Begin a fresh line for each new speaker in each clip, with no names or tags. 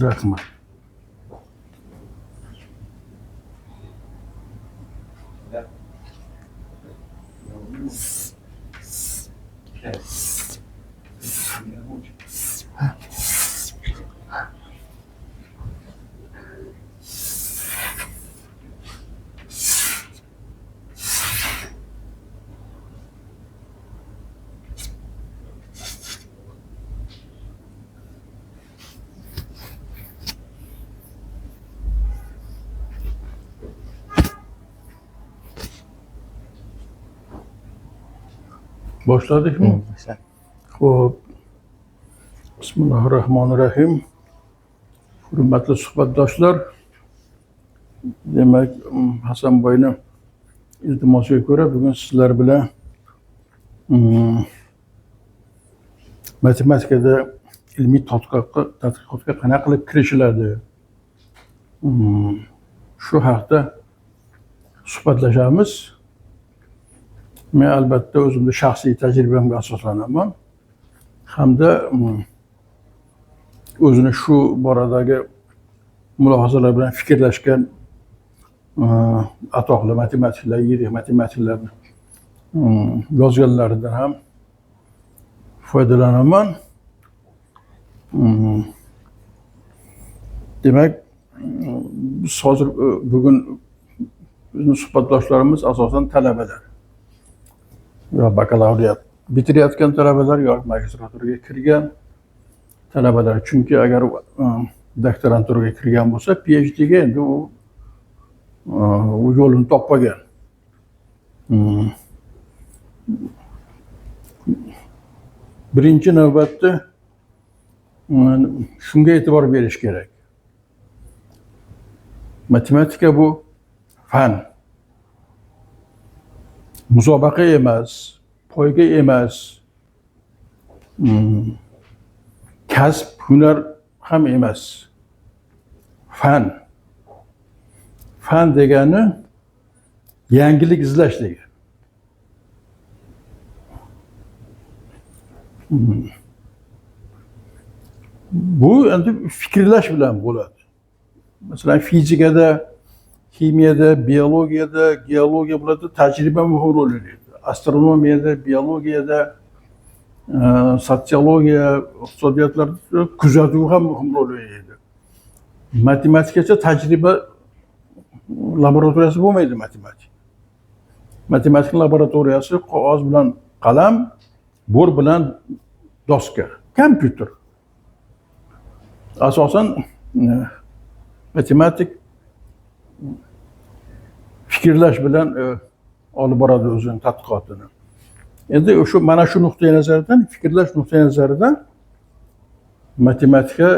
Rahmat. Boshladikmi? Xo'p. Bismillahirrohmanirrohim. Hurmatli suhbatdoshlar, demak, Hasanboyni iltimosiga ko'ra bugun sizlar bilan matematikada ilmiy tadqiqotga qanaqa qilib kirishiladi, shu haqda suhbatlashamiz. Men albatta o'zimni shaxsiy tajribamga asoslanaman hamda o'zini shu boradagi mulohazalar bilan fikrlashgan atoqli matematiklar, yirik matematiklarni yozganlaridan ham foydalanaman. Demak, biz hozir bugun bizni suhbatdoshlarimiz asosan talabalar. Yo bakalavriat bitirayotgan talabalar yoki magistraturaga kirgan talabalar. Chunki agar doktoranturaga kirgan bo'lsa, PhDga endi u yo'lini topmagan. Birinchi navbatda shunga e'tibor berish kerak. Matematika bu fan. Musobaqa emas, poyga emas, kasb, hunar ham emas. Fan. Fan degani yangilik izlash degani. Bu endi fikrlash bilan bo'ladi. Masalan, fizikada, ximiyada, biologiyada, geologiya bularda tajriba muhim rol o'ynaydi. Astronomiyada, biologiyada, sotsiologiya, iqtisodiyotlarda kuzatuv ham muhim rol o'ynaydi. Matematikacha tajriba laboratoriyasi bo'lmaydi matematik. Matematik laboratoriyasi qog'oz bilan qalam, bo'r bilan doska, kompyuter. Asosan matematik fikrlash bilan olib boradi o'zini tadqiqotini. Endi o'sha mana shu nuqtai nazardan, fikrlash nuqtai nazaridan matematika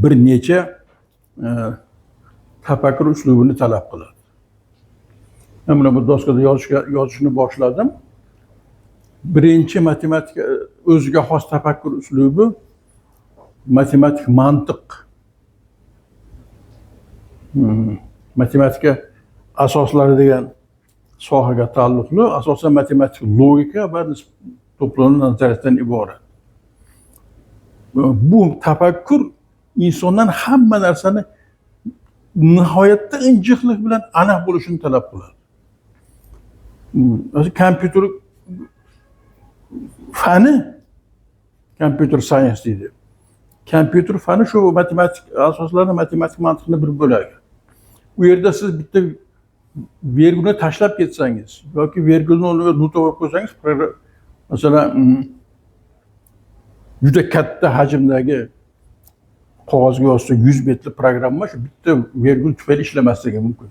bir necha tafakkur uslubini talab qiladi. Men buni bu doskada yozishni boshladim. Birinchi matematika o'ziga xos tafakkur uslubi matematik mantiq. Matematika asoslari degan sohaga taalluqli, asosan matematik logika va to'plamli nazariyatdan iborat. Bu tafakkur insondan hamma narsani nihoyatda injiqlik bilan aniq bo'lishini talab qiladi. Kompyuter fani, kompyuter science deydi. Kompyuter fani shu matematik asoslarini, matematik mantiqni bir bo'lagi. U yerda siz bitta vergulni tashlab ketsangiz yoki vergulni o'rniga nuta qo'yib qo'ysangiz, masalan, juda katta hajmdagi qog'ozga yozsa 100 betli programma shu bitta vergul tufayli ishlamasligi mumkin.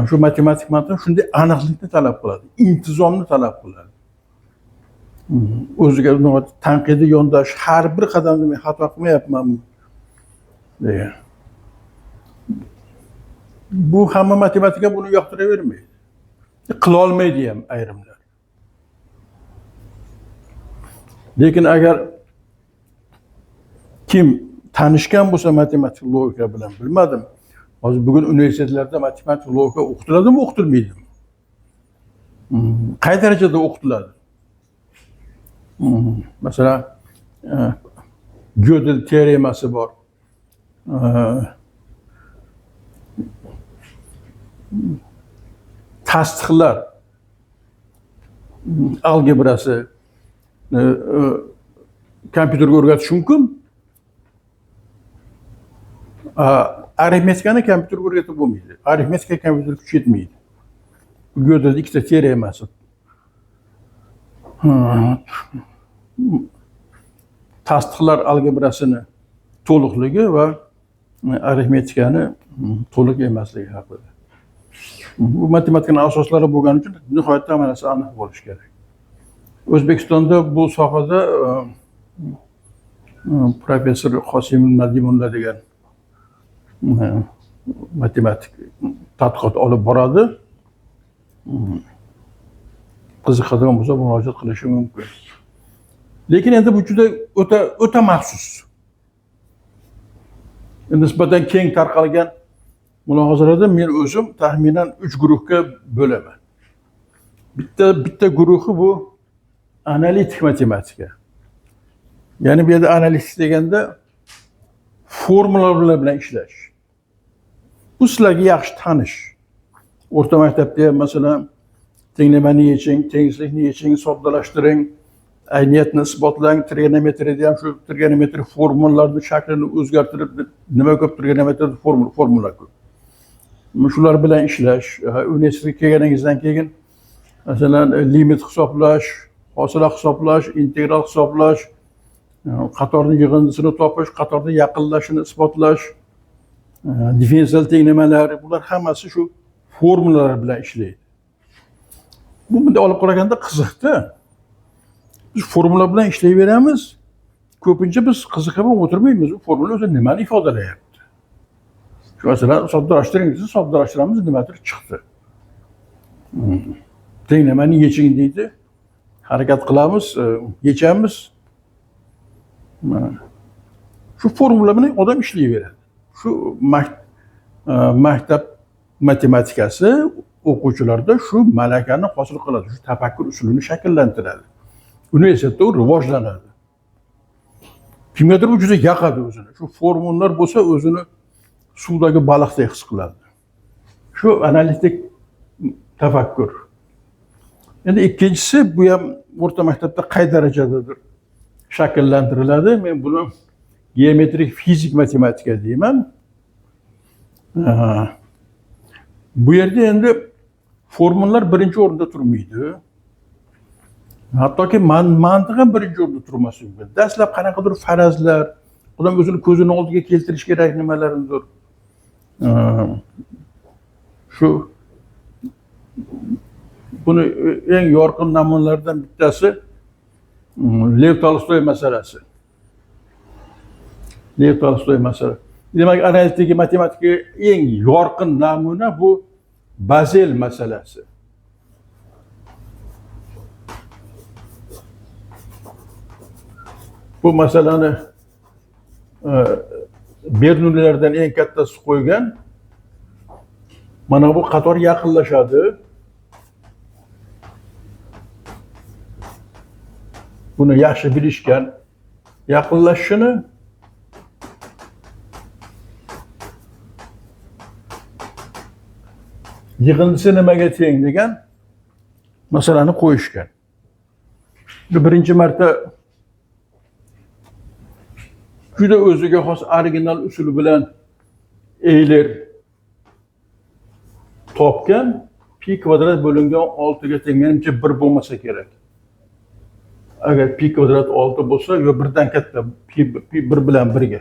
Shu matematik mantiq shunday aniqlikni talab qiladi, intizomni talab qiladi. O'ziga tanqidiy yondash, har bir qadamda men xato qilmayapmanmi degan. Bu hamma matematika buni yoqtiravermaydi. Qilolmaydi ham ayrimlar. Lekin agar kim tanishgan bo'lsa matematik logika bilan, bilmadim. Hozir bugun universitetlarda matematik logika o'qitiladimi, o'qitilmaydimi? Qay darajada o'qitiladi? Masalan, Gödel teoremasi bor. Tasdiqlar algebrasi kompyuterga o'rgatish mumkin. Arifmetikani kompyuterga o'rgatib bo'lmaydi. Arifmetika kompyuterga kuch yetmaydi. Gödel'da ikkita teoremasi. Tasdiqlar algebrasini to'liqligi va arifmetikani to'liq emasligi haqida. Bu matematikaning asoslari bo'lgani uchun nihoyatda hamma narsa aniq bo'lishi kerak. O'zbekistonda bu sohada professor Qosim Nadimulla degan matematik tadqiqot olib boradi. Qiziqadigan bo'lsa murojaat qilishi mumkin. Lekin endi bu juda o'ta maxsus. Nisbatan keng tarqalgan mulohazalarda men o'zim taxminan 3 guruhga bo'laman. Bitta guruhi bu analitik matematika. Ya'ni bu yerda analitik deganda formulalar bilan ishlash. Bu sizlarga yaxshi tanish. O'rta maktabda ham masalan tenglamani yeching, tengsizlikni yeching, soddalashtiring, ayniyatni isbotlang, trigonometriyada ham shu trigonometri formulalarning shaklini o'zgartirib nima ko'p trigonometriyada formula ko'p. Shular bilan ishlash, universitetga kelganingizdan keyin masalan limit hisoblash, hosila hisoblash, integral hisoblash, qatorning yig'indisini topish, qatorning yaqinlashini isbotlash, differensial tenglamalar, bular hammasi shu formulalar bilan ishlaydi. Bu bunday olib qaraganda qiziqda. Biz formula bilan ishlayveramiz. Ko'pincha biz qiziqib ham o'tirmaymiz. U formula o'zi nimani ifodalayapti? Shu masalan soddalashtiring desa, soddalashtiramiz, nimadir chiqdi. Tenglamani yeching deydi. Harakat qilamiz, yechamiz. Shu formula bilan odam ishlayveradi. Shu maktab matematikasi o'quvchilarda shu malakani hosil qiladi, shu tafakkur usulini shakllantiradi. Universitetda u rivojlanadi. Kimgadir bu juda yoqadi o'zini. Shu formulalar bo'lsa o'zini suvdagi baliqdek his qiladi. Shu analitik tafakkur. Endi ikkinchisi, bu ham o'rta maktabda qay darajadadir shakllantiriladi. Men buni geometrik fizik matematika deyman. Bu yerda endi formulalar birinchi o'rinda turmaydi. Hattoki mantiq ham birinchi o'rinda turmasligi mumkin. Dastlab qanaqadir farazlar, odam o'zini ko'zini oldiga keltirish kerak nimalarnidir. Shu buni eng yorqin namunalardan bittasi Lev Tolstoy masalasi. Lev Tolstoy masalasi. Demak, analitik matematika eng yorqin namuna bu Bazel masalasi. Bu masalani Bernoullilardan eng kattasi qo'ygan. Mana bu qator yaqinlashadi. Buni yaxshi bilishgan. Yaqinlashishini yig'indisi nimaga teng degan masalani qo'yishgan. Bu birinchi marta juda o'ziga xos original usuli bilan Euler topgan. Pi kvadrat bo'lingan 6 ga teng, menimcha 1 bo'lmasa kerak. Agar pi kvadrat 6 bo'lsa, yo birdan katta, pi 1 bilan birga.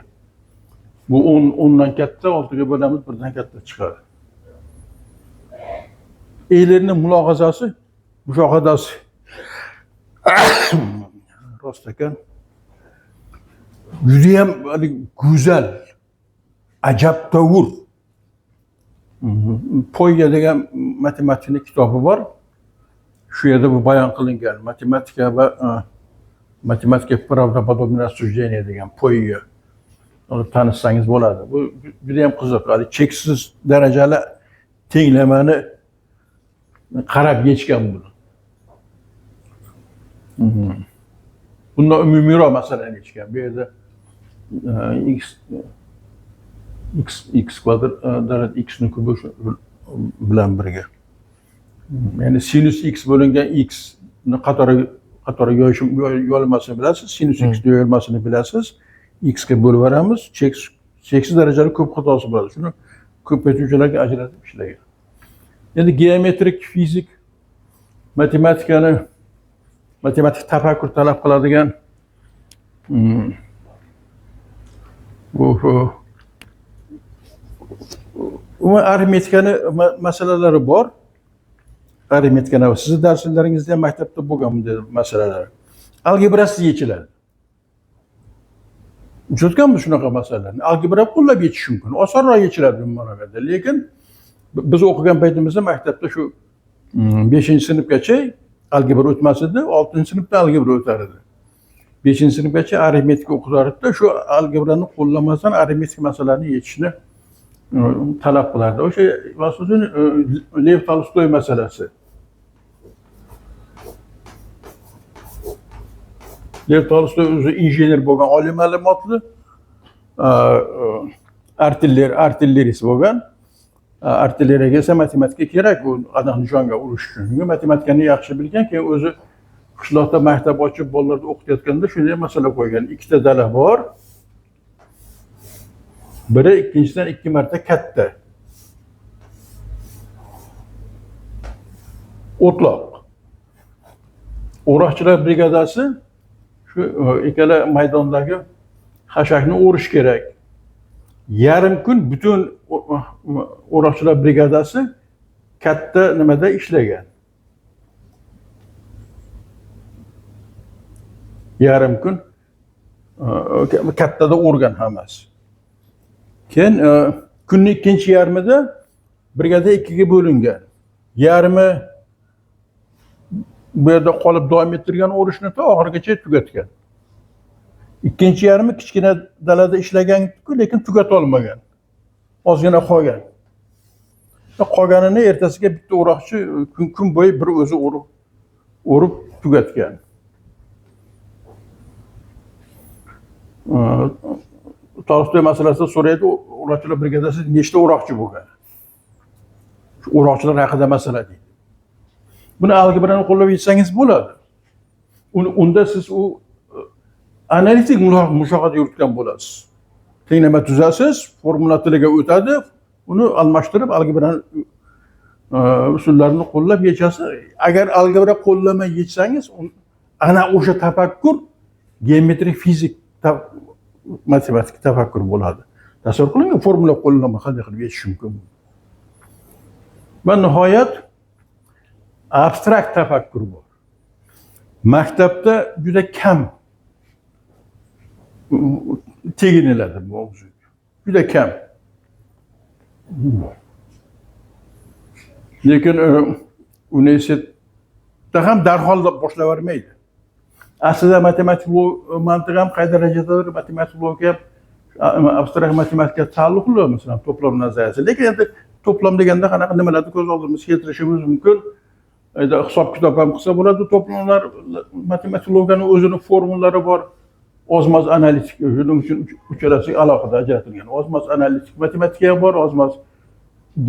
Bu 10dan katta, 6 ga bo'lamiz, birdan katta chiqadi. Eulerning mulohazasi, mushohadasi rost ekan. Judayam go'zal, ajabtovur. Poyga degan matematikning kitobi bor. Shu yerda bu bayon qilingan matematika va matematika правдоподобное рассуждение degan poyga olib tanishsangiz bo'ladi. Bu juda ham qiziq. Hali cheksiz darajali tenglamani qarab yechgan buni. Bundan umumiyroq masalani yechgan. Bu yerda x x x kvadrat x ni kubi shu bilan birga. Ya'ni sinus x bo'lingan x ni qatoriga qatoriga yoyilmasini bilasiz, sinus x yoyilmasini bilasiz. X ga bo'lib yuboramiz, cheksiz darajali ko'p xatosi bo'ladi. Shuni ko'paytuvchilarga ajratib ishlagan. Endi geometrik fizik matematikani, matematik tafakkur talab qiladigan bu umuman arifmetikani masalalari bor. Arifmetikani sizni darslaringizda ham maktabda bo'lgan bunday masalalar. Algebrasiz yechiladi. Uchratganmiz shunaqa masalalarni. Algebra qo'llab yechish mumkin. Osonroq yechiladi bu manada. Lekin biz o'qigan paytimizda maktabda shu 5-sinfgacha algebra o'tmas edi, 6-sinfda algebra o'tar edi. 5-sinfgacha arifmetika o'qitar edi. Shu algebrani qo'llamasdan arifmetik masalani yechishni talab qilardi. O'sha asosan Lev Tolstoy masalasi. Lev Tolstoy o'zi injener bo'lgan, oliy ma'lumotli, artillerist bo'lgan. Artilleriyaga esa matematika kerak, u aniq nishonga urish uchun. Chunki matematikani yaxshi bilgan, keyin o'zi qishloqda maktab ochib bolalarni o'qitayotganda shunday masala qo'ygan. Ikkita dala bor. Biri ikkinchisidan 2 marta katta. O'tloq. O'roqchilar brigadasi shu ikkala maydondagi xashakni o'rish kerak. Yarim kun butun o'roqchilar brigadasi katta nimada ishlagan. Yarim kun kattada o'rgan hammasi. Keyin kunning ikkinchi yarmida brigada ikkiga bo'lingan. Yarmi bu yerda qolib davom ettirgan o'rishni to oxirigacha tugatgan. Ikkinchi yarmi kichkina dalada ishlagan-ku, lekin tugata olmagan. Ozgina qolgan. Qolganini ertasiga bitta o'roqchi kun bo'yi bir o'zi o'rib tugatgan. Tolstoy masalasida so'raydi, o'roqchilar brigadasi nechta o'roqchi bo'lgan? Shu o'roqchilar haqida masala deydi. Buni algebrani qo'llab yechsangiz bo'ladi. Unda siz u analitik mushohada yuritgan bo'lasiz. Tenglama tuzasiz, formula tiliga o'tadi, uni almashtirib algebrani usullarini qo'llab yechasiz. Agar algebra qo'llamay yechsangiz, ana o'sha tafakkur geometrik fizik matematik tafakkur bo'ladi. Tasavvur qiling, formula qo'llamay qanday qilib yechish mumkin? Va nihoyat abstrakt tafakkur bor. Maktabda juda kam teginiladi bu mavzuga. Juda kam. Lekin universitetda ham darhol boshlavermaydi. Aslida matematik mantiq ham qay darajadadir matematik logika ham abstrakt matematikaga taalluqli, masalan, to'plam nazariyasi. Lekin endi to'plam deganda qanaqa nimalarni ko'z oldimizga keltirishimiz mumkin? Endi hisob kitob ham qilsa bo'ladi, to'plamlar matematik logikani o'zini formullalari bor. Ozmoz analitik, shuning uchun uchalasi alohida ajratilgan. Ozmoz analitik matematika ham bor, ozmoz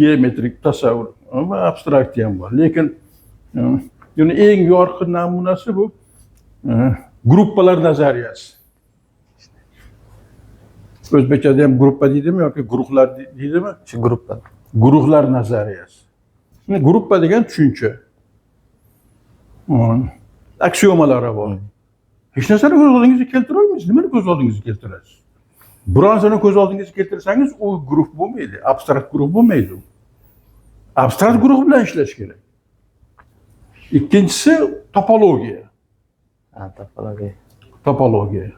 geometrik tasavvur va abstrakt ham bor. Lekin buni eng yorqin namunasi bu gruppalar nazariyasi. O'zbekchada ham gruppa deydimi yoki guruhlar deydimi?
Shu gruppa.
Guruhlar nazariyasi. Şimdi gruppa degan tushuncha. Aksiomalari bor. Hech narsani ko'z oldingizga keltira olmaysiz. Nimani ko'z oldingizga keltirasiz? Biron narsani ko'z oldingizga keltirsangiz, u guruh bo'lmaydi, abstrakt guruh bo'lmaydi u. Abstrakt guruh bilan ishlash kerak. Ikkinchisi topologiya.
Ha, topologiya.
Topologiya.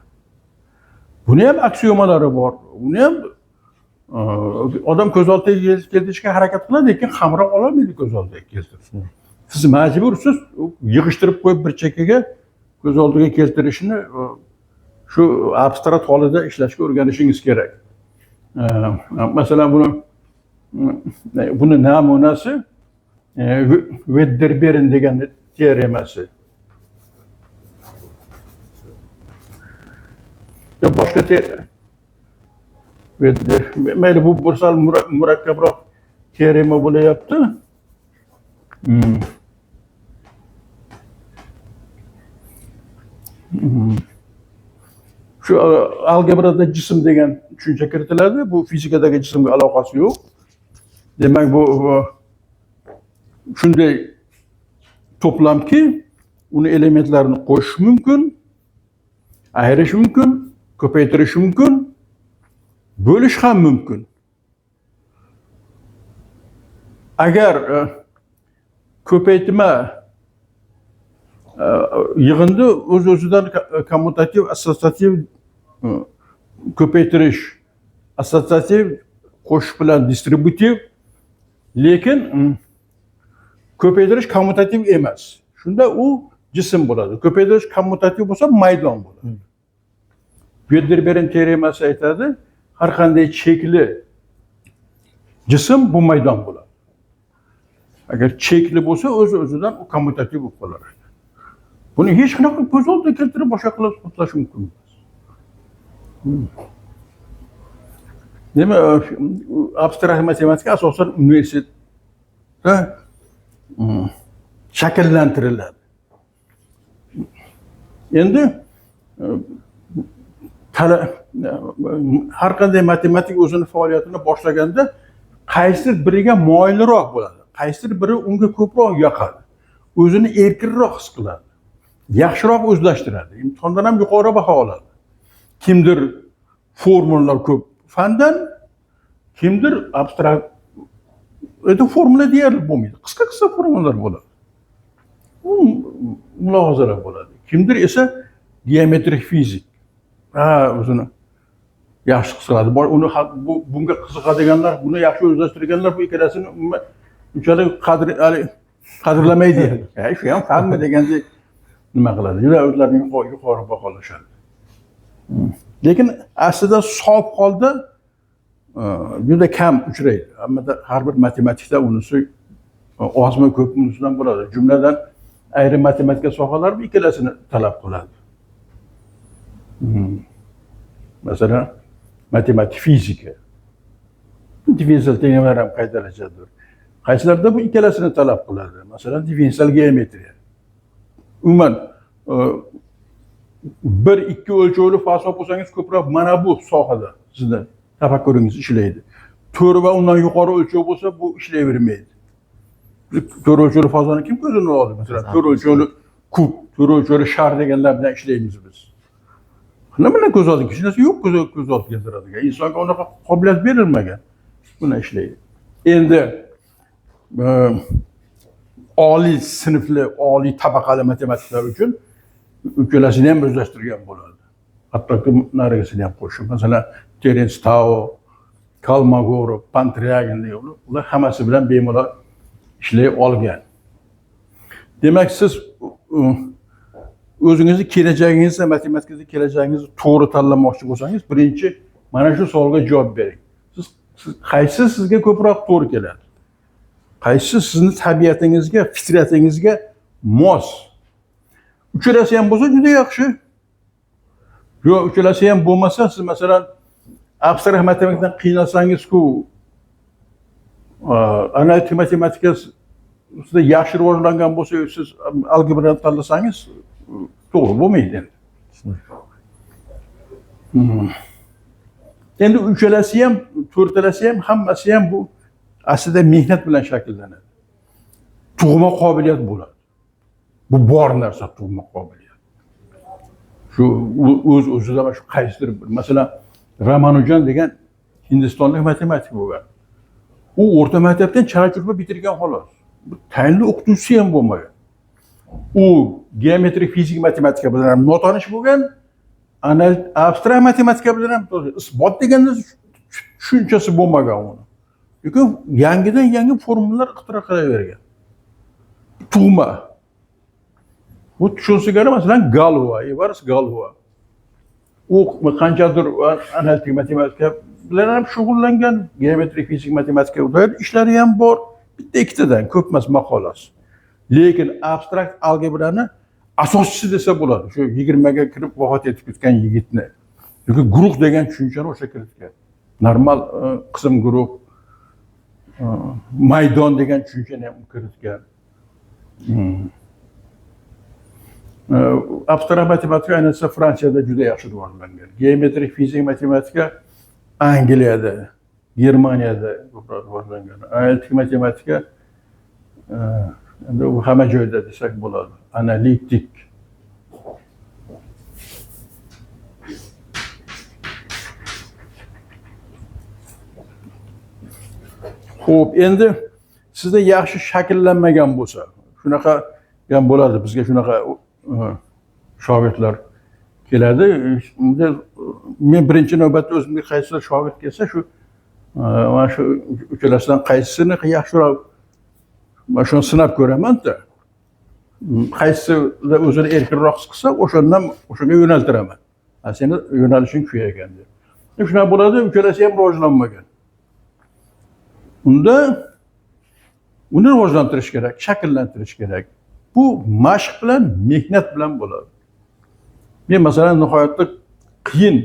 Buni ham aksiomalari bor. Uni ham odam ko'z oldiga keltirishga harakat qiladi, lekin qamrab ololmaydi ko'z oldiga keltirib. Siz majbursiz yig'ishtirib qo'yib bir chekkaga ko'z oldiga keltirishni, shu abstrakt holida ishlashga o'rganishingiz kerak. Masalan, buni namunasi Wedderburn degan teoremasi. Yo boshqa mayli, bu bir sal murakkabroq teorema bo'layapti. Shu algebrada jism degan tushuncha kiritiladi. Bu fizikadagi jismga aloqasi yo'q. Demak, bu shunday to'plamki, uni elementlarini qo'shish mumkin, ayirish mumkin, ko'paytirish mumkin, bo'lish ham mumkin. Agar ko'paytma yig'indi o'z-o'zidan kommutativ, assotsiativ ko'paytirish, assotsiativ qo'shish bilan distributiv, lekin ko'paytirish kommutativ emas. Shunda u jism bo'ladi. Ko'paytirish kommutativ bo'lsa maydon bo'ladi. Wedderburn teoremasi aytadi, har qanday chekli jism bu maydon bo'ladi. Agar chekli bo'lsa, o'z-o'zidan u kommutativ bo'lib qolar ekan. Buni hech qanaqa ko'z oldiga keltirib boshqa qilib isbotlash mumkin emas. Demak, abstrakt matematika asosan universitetda shakllantiriladi. Endi har qanday matematik o'zini faoliyatini boshlaganda qaysidir biriga moyilroq bo'ladi, qaysidir biri unga ko'proq yoqadi, o'zini erkinroq his qiladi, yaxshiroq o'zlashtiradi, imtihondan ham yuqori baho oladi. Kimdir formulalar ko'p fandan, kimdir abstrakt, endi formula deyarli bo'lmaydi, qisqa-qisqa formulalar bo'ladi. U mulohazalar bo'ladi. Kimdir esa geometrik fizik, o'zini yaxshi his qiladi. Uni bunga qiziqadiganlar, buni yaxshi o'zlashtirganlar bu ikkalasini umuman unchalik qadrlamaydi. Shu ham fanmi degandek nima qiladi? Juda o'zlarini yuqori baholashadi. Lekin aslida sof holda juda kam uchraydi. Hammada har bir matematikda unisi ozmi ko'pmi unisidan bo'ladi. Jumladan ayrim matematika sohalari bu ikkalasini talab qiladi. Masalan, matematik fizika. Differensial tengliklar ham qay darajadir. Qaysilarda bu ikkalasini talab qiladi? Masalan, differensial geometriya. Umuman, bir ikki o'lchovli fazo bo'lsangiz ko'proq mana bu sohada sizni tafakkuringiz ishlaydi. 4 va undan yuqori o'lchov bo'lsa bu ishlayvermaydi. 4 o'lchovli fazoni kim ko'zini oldi? Masalan, 4 o'lchovli kub, 4 o'lchovli shar deganlar bilan ishlaymiz biz. Nima bilan ko'z oldiga? Hech narsa yo'q ko'z oldiga keltiradigan. Insonga unaqa qobiliyat berilmagan. Buni ishlaydi. Endi oliy sinfli, oliy tabaqali matematiklar uchun ukalasini ham o'zlashtirgan bo'ladi. Hattoki narigisini ham qo'shib, masalan, Terence Tao, Kolmogorov, Pontryagin degan ular hammasi bilan bemalol ishlay olgan. Demak, siz o'zingizni kelajagingizni, matematikada kelajagingizni to'g'ri tanlamoqchi bo'lsangiz, birinchi mana shu savolga javob bering. Siz qaysi sizga ko'proq to'g'ri keladi? Qaysi sizni tabiatingizga, fitratingizga mos? Uchalasi ham bo'lsa juda yaxshi. Yo'q, uchalasi ham bo'lmasa, siz masalan abstrakt matematikadan qiynalsangiz-ku, analitik matematika sizda yaxshi rivojlangan bo'lsa, siz algebrani tanlasangiz to'g'ri bo'lmaydi endi. Endi uchalasi ham, to'rtalasi ham, hammasi ham bu aslida mehnat bilan shakllanadi. Tug'ma qobiliyat bo'ladi. Bu bor narsa, tug'ma qobiliyat. Shu o'z o'zidan shu qaysidir bir, masalan, Ramanujan degan hindistonlik matematik bo'lgan. U o'rta maktabdan chala-churpa bitirgan xolos. Tayinli o'qituvchisi ham bo'lmagan. U geometrik fizik matematika bilan ham notanish bo'lgan, abstrakt matematika bilan ham isbot degan tushunchasi bo'lmagan uni. Lekin yangidan yangi formulalar ixtiro qilavergan. Tug'ma. Bu tushunsigani masalan Galua, Ivaris Galua. U qanchadir analitik matematika bilan ham shug'ullangan, geometrik fizik matematika doir ishlari ham bor. Bitta ikkitadan ko'p emas maqolasi. Lekin abstrakt algebrani asoschisi desa bo'ladi. Shu 20 ga kirib vafot etib ketgan yigitni. Chunki guruh degan tushunchani o'sha kiritgan. Normal qism guruh, maydon degan tushunchani ham kiritgan. Abstrakt matematika ayniqsa Fransiyada juda yaxshi rivojlangan. Geometrik fizik matematika Angliyada, Germaniyada ko'proq rivojlangan. Analitik matematika endi u hamma joyda desak bo'ladi. Analitik. Xo'p, endi sizda yaxshi shakllanmagan bo'lsa, shunaqa ham bo'ladi, bizga shunaqa shogirdlar keladi. Men birinchi navbatda o'zimga qaysi shogird kelsa, shu mana shu uchalasidan qaysisini yaxshiroq mana shuni sinab ko'raman-da. Qaysisida o'zini erkinroq his qilsa, o'shandan o'shanga yo'naltiraman. Ha, seni yo'nalishing shu ekan deb. Shunaqa bo'ladi, uchalasi ham rivojlanmagan. Unda uni rivojlantirish kerak, shakllantirish kerak. Bu mashq bilan, mehnat bilan bo'ladi. Men masalan nihoyatda qiyin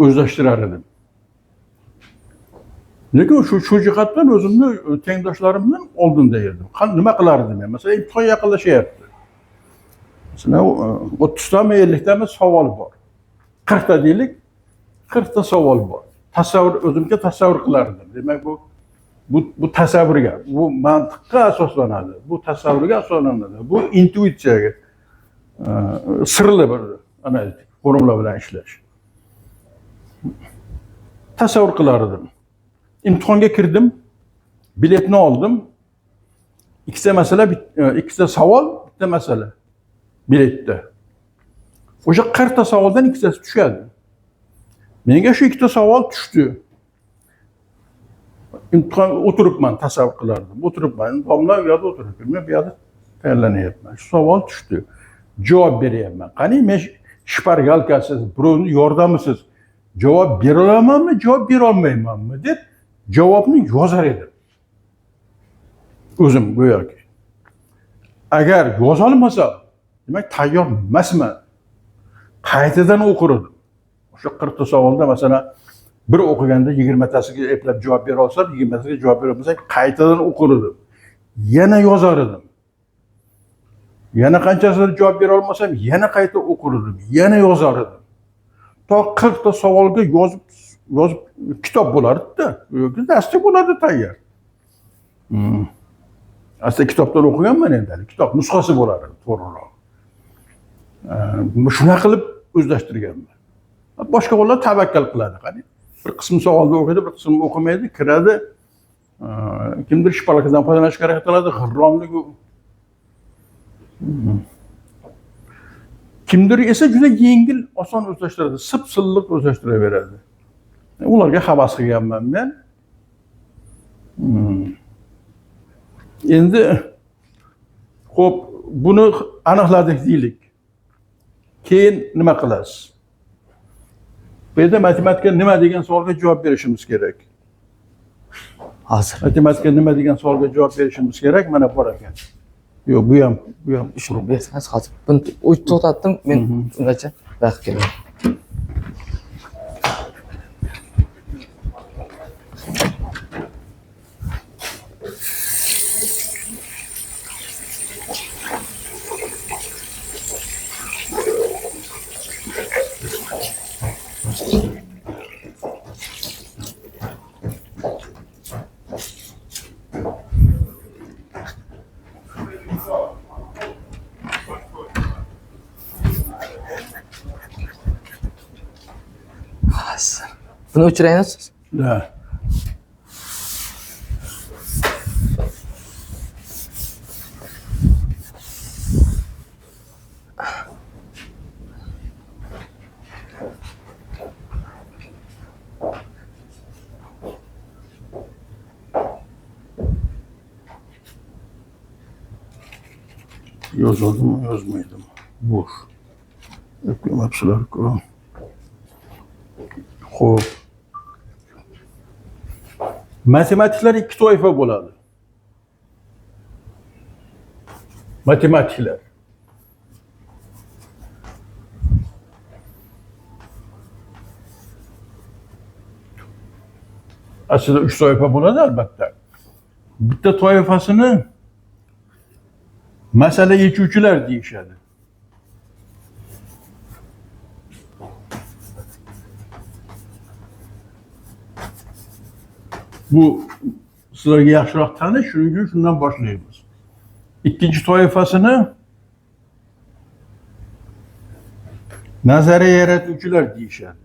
o'zlashtirar edim. Lekin shu jihatdan o'zimni tengdoshlarimdan oldinda edim. Nima qilardim men? Masalan, imtihon yaqinlashyapti. Masalan, 30 tami, 50 tami savol bor. 40 ta deylik, 40 ta savol bor. Tasavvur, o'zimga tasavvur qilardim. Demak, bu tasavvurga, bu mantiqqa asoslanadi, bu tasavvurga asoslanadi, bu intuitsiyaga, sirli bir analitik formula bilan ishlash. Tasavvur qilar edim. Imtihonga kirdim, biletni oldim. Ikkita masala, ikkita savol, bitta masala biletda. O'sha 40 ta savoldan ikkitasi tushadi. Menga shu ikkita savol tushdi. Imtihon o'tiribman, tasavvur qilardim. O'tiribman, domla u yerda o'tiribman, men bu yerda tayyorlanyapman. Shu savol tushdi. Javob beryapman. Qani men shpargalkasiz, birovning yordamisiz javob bera olamanmi, javob bera olmaymanmi deb javobni yozar edim. O'zim go'yoki. Agar yozolmasam, demak tayyor emasman. Qaytadan o'qir edim. O'sha 40 ta savolda masalan bir o'qiganda 20 tasiga eplab javob bera olsam, 20 tasiga javob bera olmasam qaytadan o'qir edim. Yana yozar edim. Yana qanchasida javob bera olmasam, yana qayta o'qir edim, yana yozar edim. To 40 ta savolga yozib kitob bo'lardi-da, yoki darsda bo'ladi tayyor. Aslida kitobdan o'qiganman endi, kitob nusxasi bo'lardi to'g'riroq. Shunaqa qilib o'zlashtirganman. Boshqa bolalar tavakkal qiladi, qani. Bir qism savolni o'qiydi, bir qism o'qimaydi, kiradi. Kimdir shpalkadan foydalanishga harakat qiladi, g'irromlik. Kimdir esa juda yengil, oson o'zlashtiradi, sip-silliq o'zlashtiraveradi. Ularga havas qilganman men. Endi xo'p, buni aniqladik deylik. Keyin nima qilasiz? Bu yerda matematika nima degan savolga javob berishimiz kerak.
Hozir.
Matematika nima degan savolga javob berishimiz kerak. Mana bor ekan. Yo'q, bu ham.
Shuni bersangiz hozir. Buni to'xtatdim, men ungacha vaqt kelaman. Buni o'chiraymi siz?
Da. Yozadimi, yozmaydimi? Bo'sh. Eplomabsizlar-ku. Xo'p. Matematiklar ikki toifa bo'ladi. Matematiklar. Aslida uch toifa bo'ladi albatta. Bitta toifasini masala yechuvchilar deyishadi. Bu sizlarga yaxshiroq tanish, shuning uchun shundan boshlaymiz. Ikkinchi toifasini nazariya yaratuvchilar deyishadi.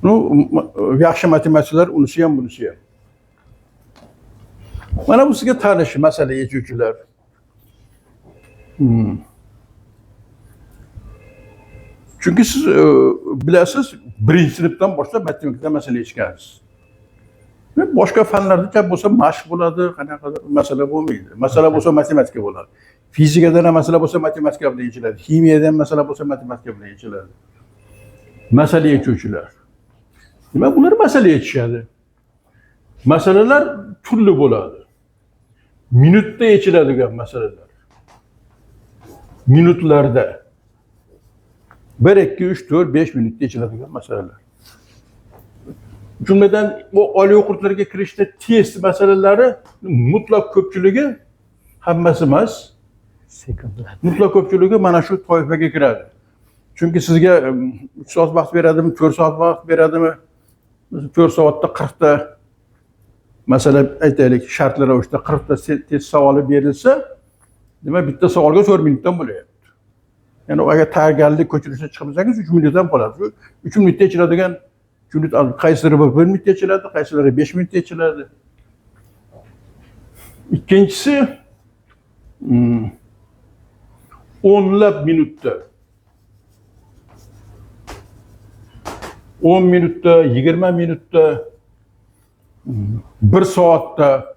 Ну, yaxshi matematiklar unisi ham, bunisi ham. Mana bu sizga tanish masala yechuvchilar. Chunki siz bilasiz, birinchi sinfdan boshlab matematikada masala yechgansiz. Boshqa fanlarda gap bo'lsa mashq bo'ladi, qanaqadir masala bo'lmaydi. Masala bo'lsa matematika bo'ladi. Fizikadan ham masala bo'lsa matematika bilan yechiladi. Ximiyadan masala bo'lsa matematika bilan yechiladi. Masala yechuvchilar. Demak, bular masala yechishadi. Masalalar turli bo'ladi. Minutda yechiladigan masalalar. Minutlarda. 1, 2, 3, 4, 5 minutda yechiladigan masalalar. Jumladan bu oliy o'quv yurtlariga kirishda test masalalari mutlaq ko'pchiligi, hammasi emas,
Sekundlar.
mutlaq ko'pchiligi mana shu toifaga kiradi. Chunki sizga 3 soat vaqt beradimi, 4 soat vaqt beradimi? 4 soatda 40 ta masala aytaylik, shartli ravishda 40 ta test savoli berilsa, demak bitta savolga 4 minutdan bo'lyapti. Ya'ni agar tayyorgarlik ko'chirishga chiqmasangiz 3 minutdan qoladi. Shu 3 minutda yechiladigan, 3 minut qaysilari 1 minutda yechiladi, qaysilari 5 minutda yechiladi. Ikkinchisi, o'nlab minutda. 10 minutda, 20 minutda, 1 soatda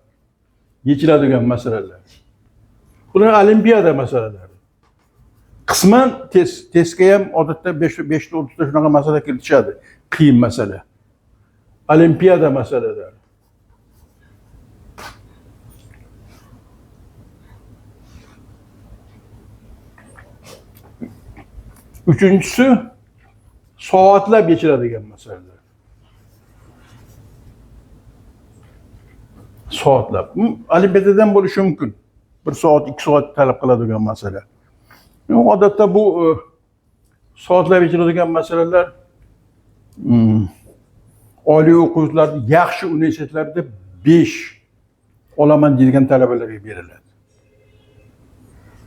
yechiladigan masalalar. Bular olimpiada masalalari. Qisman testga ham odatda 5 ta 30 ta shunaqa masala kiritishadi. Qiyin masala. Olimpiada masalalari. Uchinchisi soatlab yechiladigan masalalar. Soatlab. Olimpiadadan bo'lishi mumkin. 1 soat, 2 soat talab qiladigan masala. Odatda bu soatlab yechiladigan masalalar, oliy o'quv yurtlarida, yaxshi universitetlarda 5 olaman deydigan talabalarga beriladi.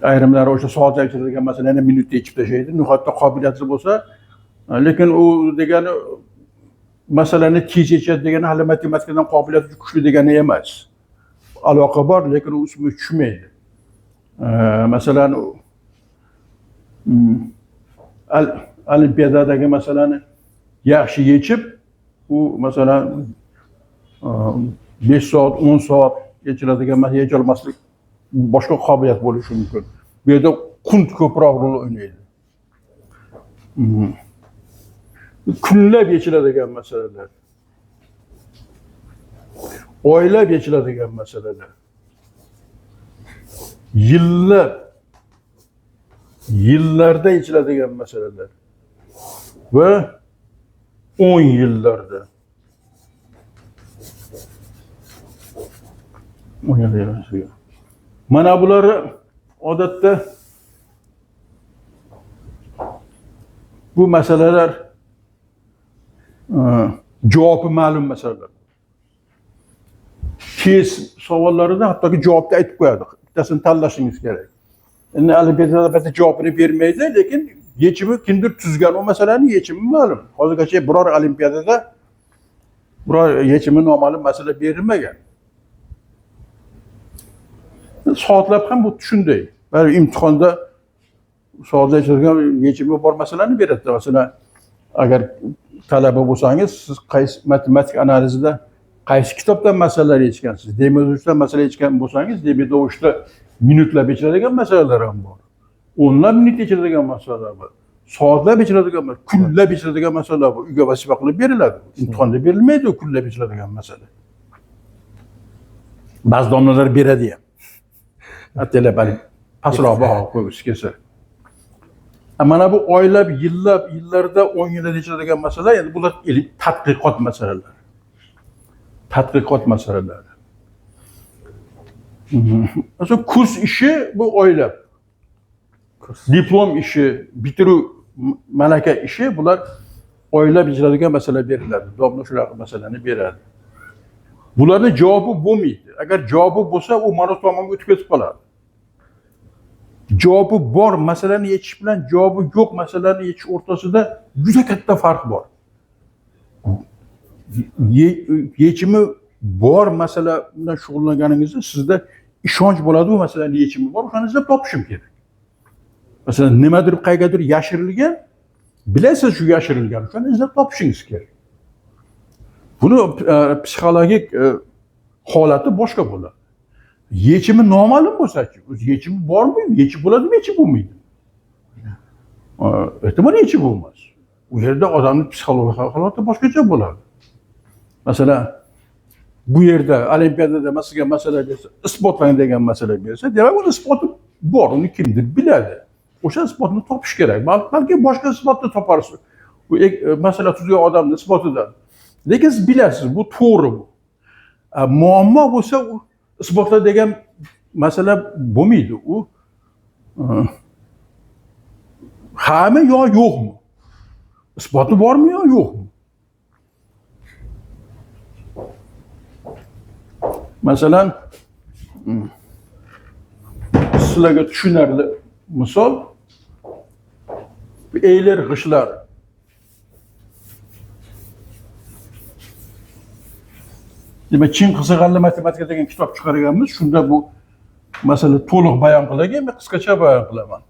Ayrimlari o'sha soatlab yechiladigan masalani minutda yechib tashlaydi. Nihoyatda qobiliyatli bo'lsa, lekin u degani masalani tez yechadi degani hali matematikadan qobiliyati kuchli degani emas. Aloqa bor, lekin u ustma tushmaydi. Masalan, olimpiadadagi masalani yaxshi yechib, u masalan, 5 soat, 10 soat yechiladigan masala yecholmaslik boshqa qobiliyat bo'lishi mumkin. Bu yerda qunt ko'proq rol o'ynaydi. Kunlab yechiladigan masalalar. Oylab yechiladigan masalalar. Yillab, yillarda yechiladigan masalalar. Va 10 yillarda. 10 yillarda. Mana bular odatda bu masalalar, javobi ma'lum masalalar. Test savollarida hattoki javobni aytib qo'yadi. Bittasini tanlashingiz kerak. Endi olimpiadada albatta javobini bermaydi, lekin yechimi kimdir tuzgan, o masalani yechimi ma'lum. Hozirgacha biror olimpiadada biror yechimi noma'lum masala berilmagan. Soatlab ham bu shunday. Baribir imtihonda Soatda yechilgan yechimi bor masalani beradi. Masalan, agar talaba bo'lsangiz, siz qaysi matematik analizida qaysi kitobdan masalalar yechgansiz? Demidovdan masala yechgan bo'lsangiz, Demidovda minutlab yechiladigan masalalar ham bor. O'nlab minut yechiladigan masalalar bor. Soatlab yechiladigan, kunlab yechiladigan masalalar bor. Uyga vazifa qilib beriladi. Imtihonda berilmaydi u kunlab yechiladigan masala. Ba'zi domlalar beradi ham. Ataylab haligi pastroq baho qo'ygisi kelsa. Mana bu oylab, yillab, yillarda, 10 yilda yechiladigan masala, endi bular ilm tadqiqot masalalari. Tadqiqot masalalari. Masalan, kurs ishi bu oylab.
Kurs.
Diplom ishi, bitiruv malaka ishi bular oylab yechiladigan masala beriladi. Domla shunaqa masalani beradi. Bularni javobi bo'lmaydi. Agar javobi bo'lsa, u mana tomonga o'tib ketib qoladi. Javobi bor masalani yechish bilan javobi yo'q masalani yechish o'rtasida juda katta farq bor. Yechimi bor masala bilan shug'ullanganingizda sizda ishonch bo'ladi, bu masalani yechimi bor, o'shani izlab topishim kerak. Masalan, nimadir qayergadir yashirilgan, bilasiz shu yashirilgan, o'shani izlab topishingiz kerak. Buni psixologik holati boshqa bo'ladi. Yechimi noma'lum bo'lsa-chi, o'zi yechimi bormi, yechib bo'ladimi, yechib bo'lmaydimi? Ehtimol yechib bo'lmas. U yerda odamning psixologik holati boshqacha bo'ladi. Masalan, bu yerda olimpiadada sizga masala bersa, isbotlang degan masala bersa, demak uni isboti bor, uni kimdir biladi. O'sha isbotni topish kerak. Balki boshqa isbotni toparsiz. U masala tuzgan odamning isbotidan. Lekin siz bilasiz, bu to'g'ri bu. Muammo bo'lsa, u isbotla degan masala bo'lmaydi. U hami yo yo'qmi? Isboti bormi yo yo'qmi? Masalan, sizlarga tushunarli misol Eyler g'ishlar. Demak, Chin qiziqarli matematika degan kitob chiqarganmiz. Shunda bu masala to'liq bayon qilingan, men qisqacha bayon qilaman.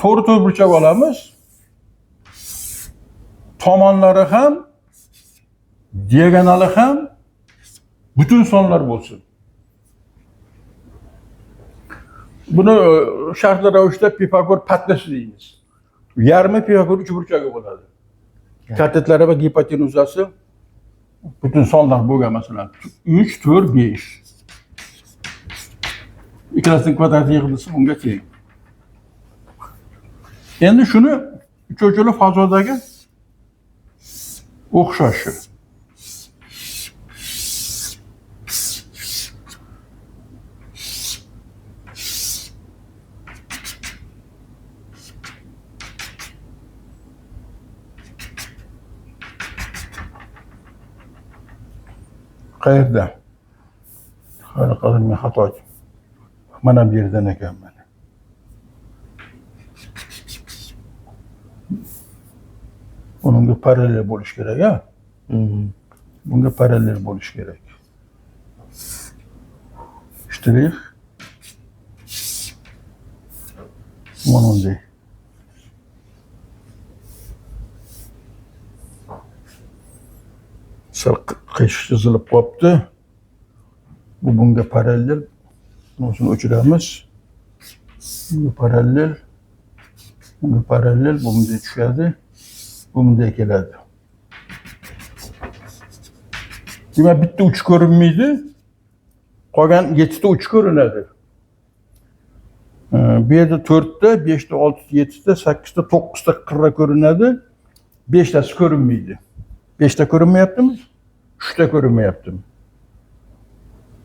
To'g'ri to'rtburchak olamiz. Tomonlari ham, diagonali ham butun sonlar bo'lsin. Buni shartli ravishda Pifagor patlasi deymiz. Yarmi Pifagor uchburchagi bo'ladi. Katetlari va gipotenuzasi butun sonlar bo'lgan, masalan, 3, 4, 5. Ikkalasining kvadrati yig'indisi bunga teng. Endi shuni uch fazodagi o'xshashi. Qayerda? Hali men xato. Mana bu yerdan ekan mana. Bunga parallel bo'lish kerak, ha? Bunga parallel bo'lish kerak. Shtrix. Mana bunday. Sal qiyshiq chizilib qolibdi. Bu bunga parallel. Bunisini o'chiramiz. Bunga parallel. Bunga parallel. Bu bunday tushadi. Bu bunday keladi. Demak, bitta uch ko'rinmaydi. Qolgan 7 ta uch ko'rinadi. Bu yerda 4 ta, 5 ta, 6 ta, 7 ta, 8 ta, 9 ta qirra ko'rinadi. 5 tasi ko'rinmaydi. 5 ta ko'rinmayaptimi? 3 ta ko'rinmayaptimi?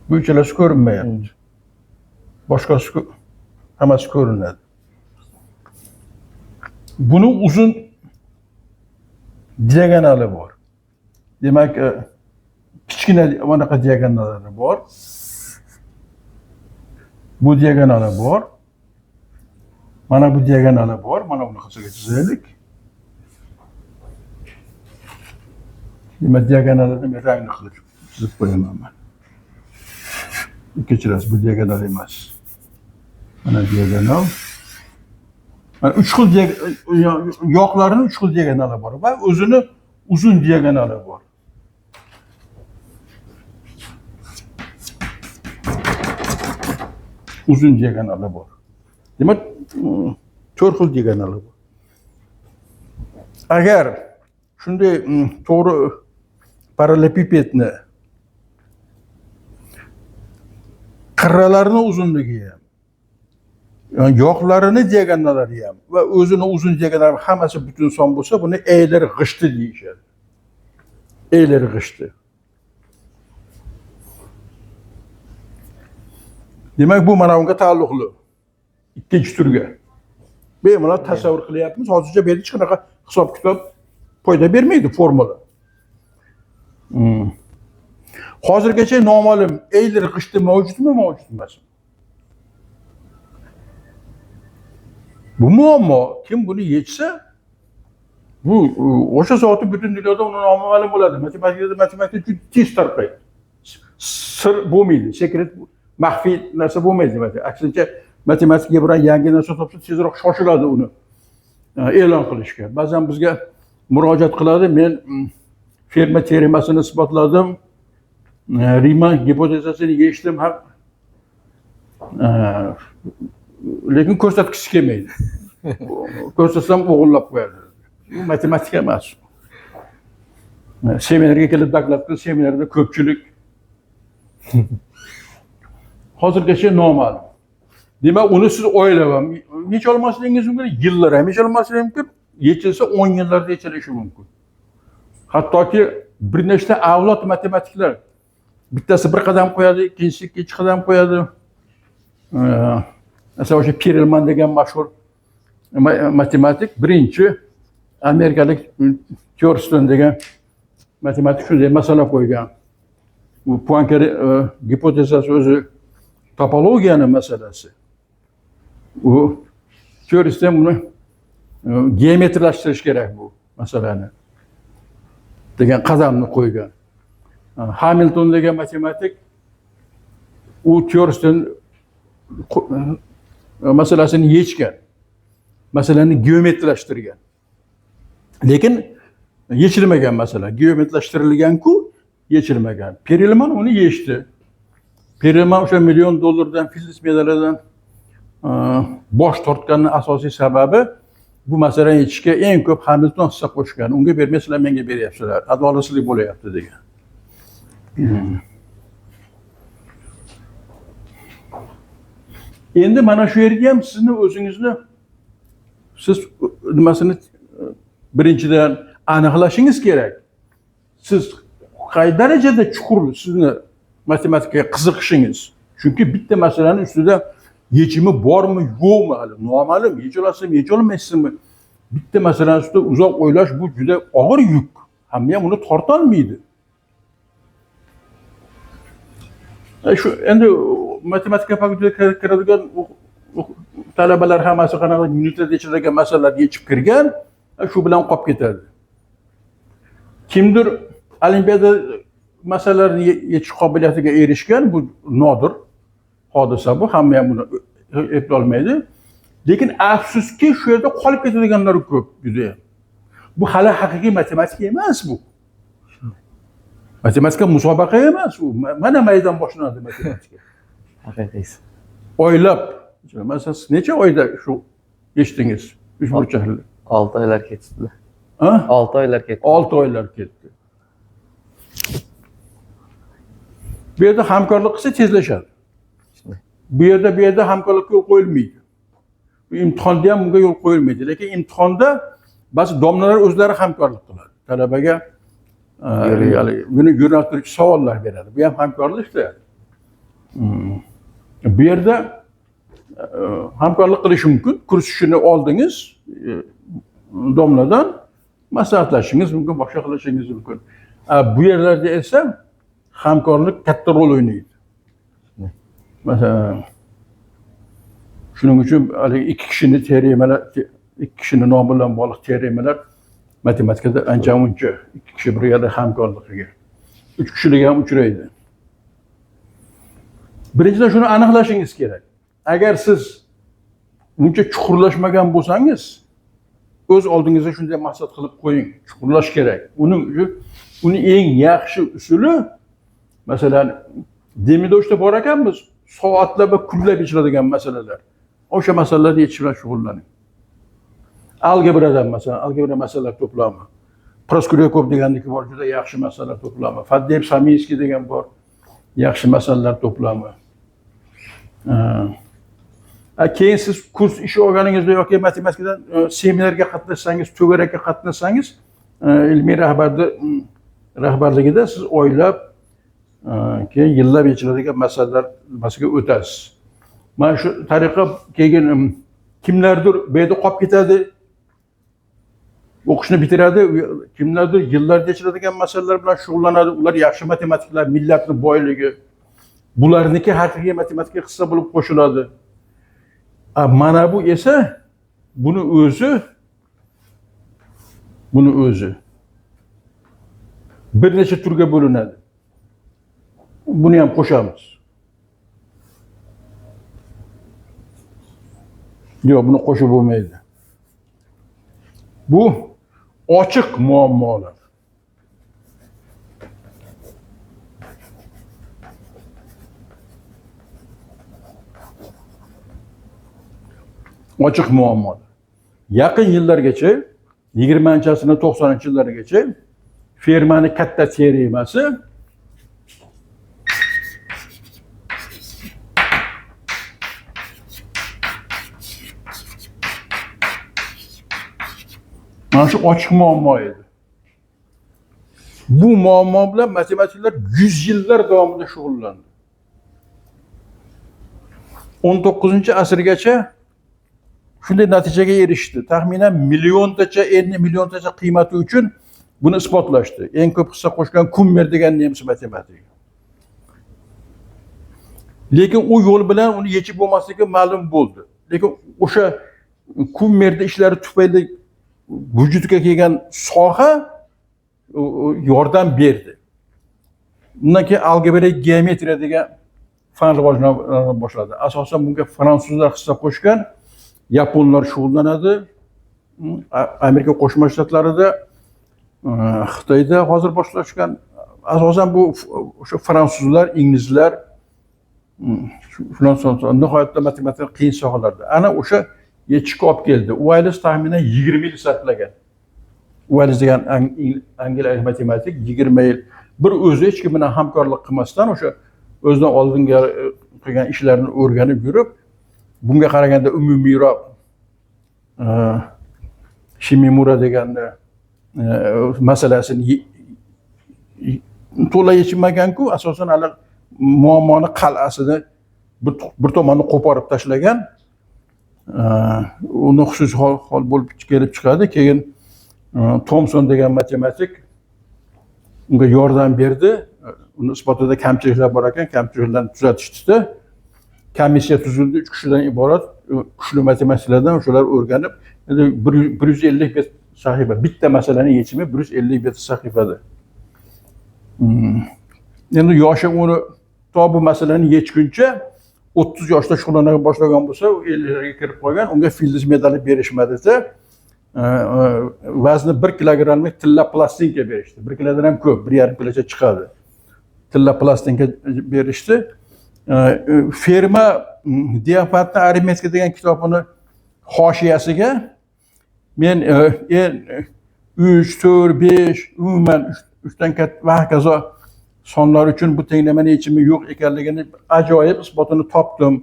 Bu uchalasi ko'rinmayapti. Boshqasi hammasi ko'rinadi. Buni uzun diagonali bor. Demak, kichkina bunaqa diagonallari bor. Bu diagonali bor. Mana bu diagonali bor. Mana buni qisqacha chizaylik. Demak, diagonalini men rangli qilib chizib qo'yaman man. Kechirasiz, bu diagonal emas. Mana diagonal. Mana uch xil yoqlarini uch xil diagonali bor va o'zini uzun diagonali bor. Uzun diagonali bor. Demak, to'rt xil diagonali bor. Agar shunday to'g'ri parallelepipedni qirralarini uzunligi ham, yani yoqlarini diagonallari ham va o'zini uzun diagonallari hammasi butun son bo'lsa, buni Eyler g'ishti deyishadi. Eyler g'ishti. Demak, bu mana bunga taalluqli. Ikkinchi turga. Bemalol tasavvur qilyapmiz. Hozircha bu yerda hech qanaqa hisob-kitob foyda bermaydi formula. Hozirgacha noma'lum Eyler g'ishti mavjudmi, mavjud emasmi? Bu muammo. Kim buni yechsa, bu o'sha zoti butun dunyoda uni nomi ma'lum bo'ladi. Matematikada matematika juda tez tarqaydi. Sir bo'lmaydi, sekret, maxfiy narsa bo'lmaydi. Aksincha matematikaga biron yangi narsa topsa tezroq shoshiladi uni e'lon qilishga. Ba'zan bizga murojaat qiladi, men Ferma teoremasini isbotladim, Riemann gipotezasini yechdim, ham lekin ko'rsatgisi kelmaydi. Ko'rsatsam o'g'irlab qo'yadi. Bu matematika emas. Seminarga kelib doklad qil, seminarda ko'pchilik hozirgacha noma'lum. Demak, uni siz oylab ham yecha olmasligingiz mumkin, yillar ham yecha olmasligingiz mumkin, yechilsa 10 yillarda yechilishi mumkin. Hattoki bir nechta avlod matematiklar bittasi bir qadam qo'yadi, ikkinchisi ikkinchi qadam qo'yadi. Masalan, o'sha Perelman degan mashhur matematik birinchi amerikalik Thurston degan matematik shunday masala qo'ygan. Bu Poinkare gipotezasi o'zi topologiyani masalasi. U Thurston buni geometrlashtirish kerak bu masalani degan qadamni qo'ygan. Hamilton degan matematik u Thurston masalasini yechgan. Masalani geometrlashtirgan. Lekin yechilmagan masala. Geometrlashtirilgan-ku, yechilmagan. Perelman uni yechdi. Perelman o'sha million dollardan Fields medalidan bosh tortganning asosiy sababi bu masalani yechishga eng ko'p Hamilton hissa qo'shgan. Unga bermaysizlar, menga beryapsizlar. Adolatsizlik bo'lyapti degan. Endi mana shu yerga ham sizni o'zingizni siz nimasini birinchidan aniqlashingiz kerak. Siz qay darajada chuqur sizni matematikaga qiziqishingiz. Chunki bitta masalani ustida yechimi bormi, yo'qmi hali noma'lum, yecha olasizmi, yecha olmaysizmi? Bitta masalani ustida uzoq o'ylash bu juda og'ir yuk. Hamma ham uni torta olmaydi. Shu endi matematika fakultetiga kiradigan talabalar hammasi qanaqa minutlarda yechiladigan masalalarni yechib kirgan, shu bilan qolib ketadi. Kimdir olimpiada masalalarini yechish qobiliyatiga erishgan, bu nodir hodisa bu, hamma ham buni eplolmaydi. Lekin afsuski shu yerda qolib ketadiganlar ko'p juda ham. Bu hali haqiqiy matematika emas bu. Matematika musobaqa emas u. Mana maydon boshlanadi matematika.
Haqiqiysi.
Oylab, masalan, siz necha oyda shu yechdingiz uchburchakli?
6 oylar ketdi.
Ha?
6 oylar ketdi.
6 oylar ketdi. Bu yerda hamkorlik qilsa tezlashadi. Bu yerda hamkorlikka yo'l qo'yilmaydi. Bu imtihonda ham bunga yo'l qo'yilmaydi. Lekin imtihonda ba'zi domlalar o'zlari hamkorlik qiladi. Talabaga buni yo'naltiruvchi savollar beradi. Bu ham hamkorlikda. Bu yerda hamkorlik qilish mumkin. Kurs ishini oldingiz domladan maslahatlashingiz mumkin, boshqa qilishingiz mumkin. Bu yerlarda esa hamkorlik katta rol o'ynaydi. Masalan, shuning uchun haligi ikki kishini teoremalar, ikki kishini nomi bilan bog'liq teoremalar matematikada ancha muncha ikki kishi birga hamkorlik qilgan. 3 kishilik ham uchraydi. Birinchidan shuni aniqlashingiz kerak. Agar siz Uncha chuqurlashmagan bo'lsangiz, o'z oldingizda shunday maqsad qilib qo'ying. Chuqurlash kerak. Uning uchun uni eng yaxshi usuli, masalan, Demidoshda bor ekanmiz, soatlab va kunlab yechiladigan masalalar. O'sha masalalarni yechish bilan shug'ullaning. Algebradan masalan, algebra masalalar to'plami. Proskuryakov deganniki bor, juda yaxshi masalalar to'plami. Faddeev Saminskiy degan bor, yaxshi masalalar to'plami. Keyin siz kurs ishi olganingizda yoki matematikadan seminarga qatnashsangiz, to'garakka qatnashsangiz, ilmiy rahbarni rahbarligida siz oylab, keyin yillab yechiladigan masalalar nimasiga o'tasiz. Mana shu tariqa keyin kimlardir bu yerda qolib ketadi, o'qishni bitiradi, kimlardir yillarda yechiladigan masalalar bilan shug'ullanadi. Ular yaxshi matematiklar, millatning boyligi. Bularniki haqiqiy matematika hissa bo'lib qo'shiladi. Mana bu esa buni o'zi bir necha turga bo'linadi. Buni ham qo'shamiz. Yo'q, buni qo'shib bo'lmaydi. Bu ochiq muammolar. Ochiq muammolar. Yaqin yillargacha, 20-asrning 90-yillarigacha Fermani katta teoremasi mana shu ochiq muammo edi. Bu muammo bilan matematiklar 100 yillar davomida shug'ullandi. 19-asrgacha shunday natijaga erishdi. Taxminan milliontacha, endi milliontacha qiymati uchun buni isbotlashdi. Eng ko'p hissa qo'shgan Kummer degan nemis matematigi. Lekin u yo'l bilan uni yechib bo'lmasligi ma'lum bo'ldi. Lekin o'sha Kummerning ishlari tufayli vujudga kelgan soha yordam berdi. Undan keyin algebra geometriya degan fan rivojlana boshladi. Asosan bunga fransuzlar hissa qo'shgan, yaponlar shug'ullanadi. Amerika Qo'shma Shtatlarida, Xitoyda hozir boshlashgan. Asosan bu o'sha fransuzlar, inglizlar, shundan so'ng nihoyatda matematika qiyin sohalarda. Ana o'sha yechishga olib keldi. Uayles taxminan 20 yil sarflagan. Uayles degan angliyalik matematik 20 yil bir o'zi hech kim bilan hamkorlik qilmasdan o'sha o'zidan oldingi qilgan ishlarini o'rganib yurib, bunga qaraganda umumiyroq Shimimura degan masalasini to'la yechilmagan-ku, asosan hali muammoni qal'asini bir tomonni qo'porib tashlagan. Uni xususiy hol bo'lib kelib chiqadi. Keyin Thomson degan matematik unga yordam berdi. Uni isbotida kamchiliklar bor ekan, kamchiliklarni tuzatishdi. Komissiya tuzildi, 3 kishidan iborat, kuchli matematiklardan, o'shalar o'rganib, endi 150 bet sahifa, bitta masalaning yechimi 150 bet sahifada. Endi yoshi uni to bu masalani yechguncha 30 yoshda shug'ullana boshlagan bo'lsa, u 50larga kirib qolgan, unga Fields medali berishmadi-da. Vazni 1 kilogrammlik tilla plastinka berishdi. 1 kilodan ham ko'p, 1,5 kilocha chiqadi. Tilla plastinka berishdi. Ferma Diafantni arifmetika degan kitobini hoshiyasiga men 3, 4, 5, umuman 3dan katta va hokazo sonlar uchun bu tenglamani yechimi yo'q ekanligini ajoyib isbotini topdim.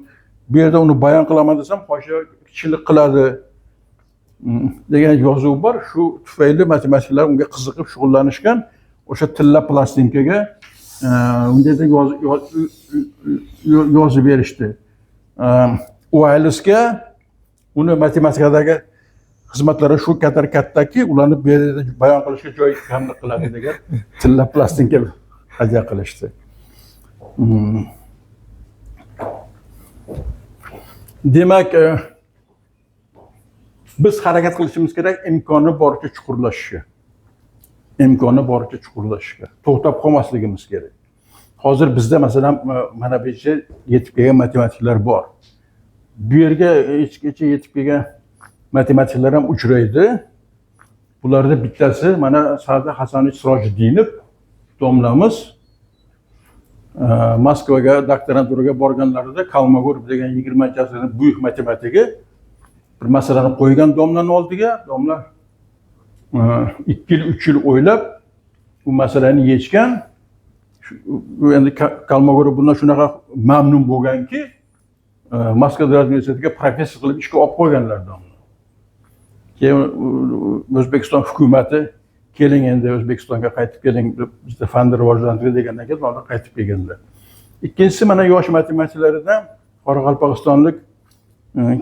Bu yerda uni bayon qilaman desam, hoshiya kichiklik qiladi degan yozuv bor. Shu tufayli matematiklar unga qiziqib shug'ullanishgan. O'sha tilla plastinkaga unga yozib berishdi. Uaylesga uni matematikadagi xizmatlari shu qadar kattaki, ularni bu yerda bayon qilishga joy kamlik qiladi degan tilla plastinka hadya qilishdi. Demak, biz harakat qilishimiz kerak imkoni boricha chuqurlashishga. Imkoni boricha chuqurlashishga. To'xtab qolmasligimiz kerak. Hozir bizda masalan, mana bu yerga yetib kelgan matematiklar bor. Bu yerga hechgacha yetib kelgan matematiklar ham uchraydi. Bularda bittasi mana Sa'di Hasanovich Sirojiddinov domlamiz. Moskvaga doktoranturaga borganlarida Kolmogorov degan 20-asrning buyuk matematigi bir masalani qo'ygan domlani oldiga. Domla 2 yil, 3 yil o'ylab bu masalani yechgan. U endi Kolmogorov bundan shunaqa mamnun bo'lganki, Moskva davlat universitetiga professor qilib ishga olib qo'yganlar domla. Keyin O'zbekiston hukumati keling, endi O'zbekistonga qaytib keling deb, bizda fanni rivojlantiring degandan keyin ular qaytib kelganlar. Ikkinchisi, mana yosh matematiklardan qoraqalpog'istonlik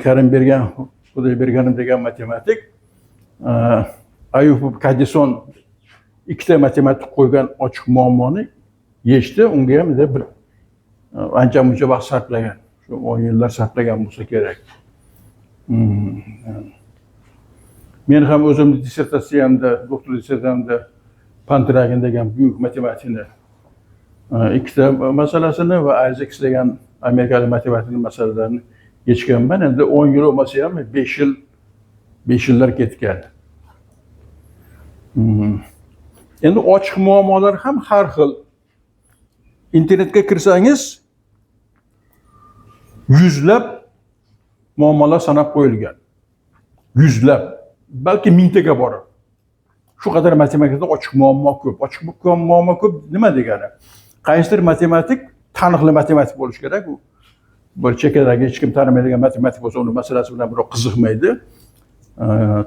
Karimbergan Xudoyberganov degan matematik Ayupov Kadison ikkita matematik qo'ygan ochiq muammoni yechdi. Unga ham bir ancha muncha vaqt sarflagan, shu 10 yillar sarflagan bo'lsa kerak. Men ham o'zimni dissertatsiyamda, doktor dissertatsiyamda Pontryagin degan buyuk matematikni ikkita masalasini va Ayzeks degan amerikalik matematikni masalalarini yechganman. Endi 10 yil bo'lmasa ham, 5 yil, 5 yillar ketgan. Endi ochiq muammolar ham har xil. Internetga kirsangiz, yuzlab muammolar sanab qo'yilgan, yuzlab, balki mingtaga borib. Shu qadar matematikada ochiq muammo ko'p. Ochiq muammo ko'p nima degani? Qaysidir matematik, taniqli matematik bo'lishi kerak. U bir chekkadagi hech kim tanimaydigan matematik bo'lsa, uni masalasi bilan birov qiziqmaydi.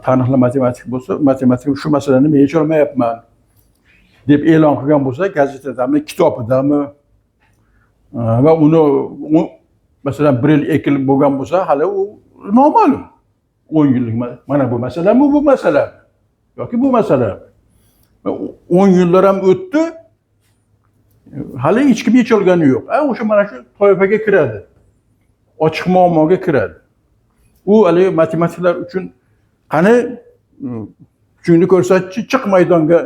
Taniqli matematik bo'lsa, matematik shu masalani men yecholmayapman deb e'lon qilgan bo'lsa, gazetadami, kitobidami va uni masalan, bir yil, 2 yil bo'lgan bo'lsa, hali u noma'lum. 10 yillik mana bu masalami, bu masala yoki bu masala, 10 yillar ham o'tdi, hali hech kim yecholgani yo'q. A o'sha mana shu toifaga kiradi, ochiq muammoga kiradi. U haligi matematiklar uchun qani, kuchingni ko'rsatchi, chiq maydonga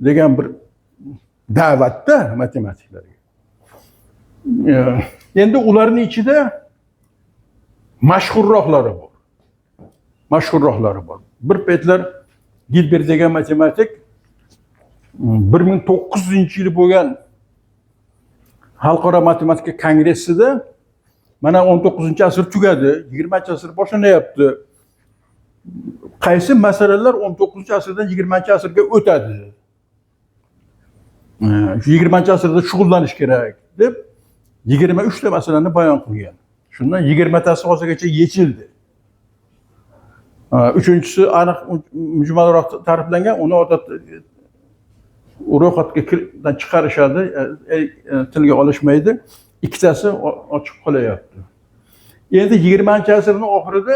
degan bir da'vatda matematiklarga. Endi ularni ichida mashhurroqlari bor, mashhurroqlari bor. Bir paytlar Gilbert degan matematik 1900-yil bo'lgan xalqaro matematika kongressida mana 19-asr tugadi, 20-asr boshlanyapti, qaysi masalalar 19-asrdan 20-asrga o'tadi, shu 20-asrda shug'ullanish kerak deb 23ta masalani bayon qilgan. Shundan 20tasi hozirgacha yechildi. Uchinchisi aniq mujmalroq ta'riflangan, uni odatda ro'yxatga chiqarishadi, tilga olishmaydi. Ikkitasi ochiq qolyapti. Endi 20-asrni oxirida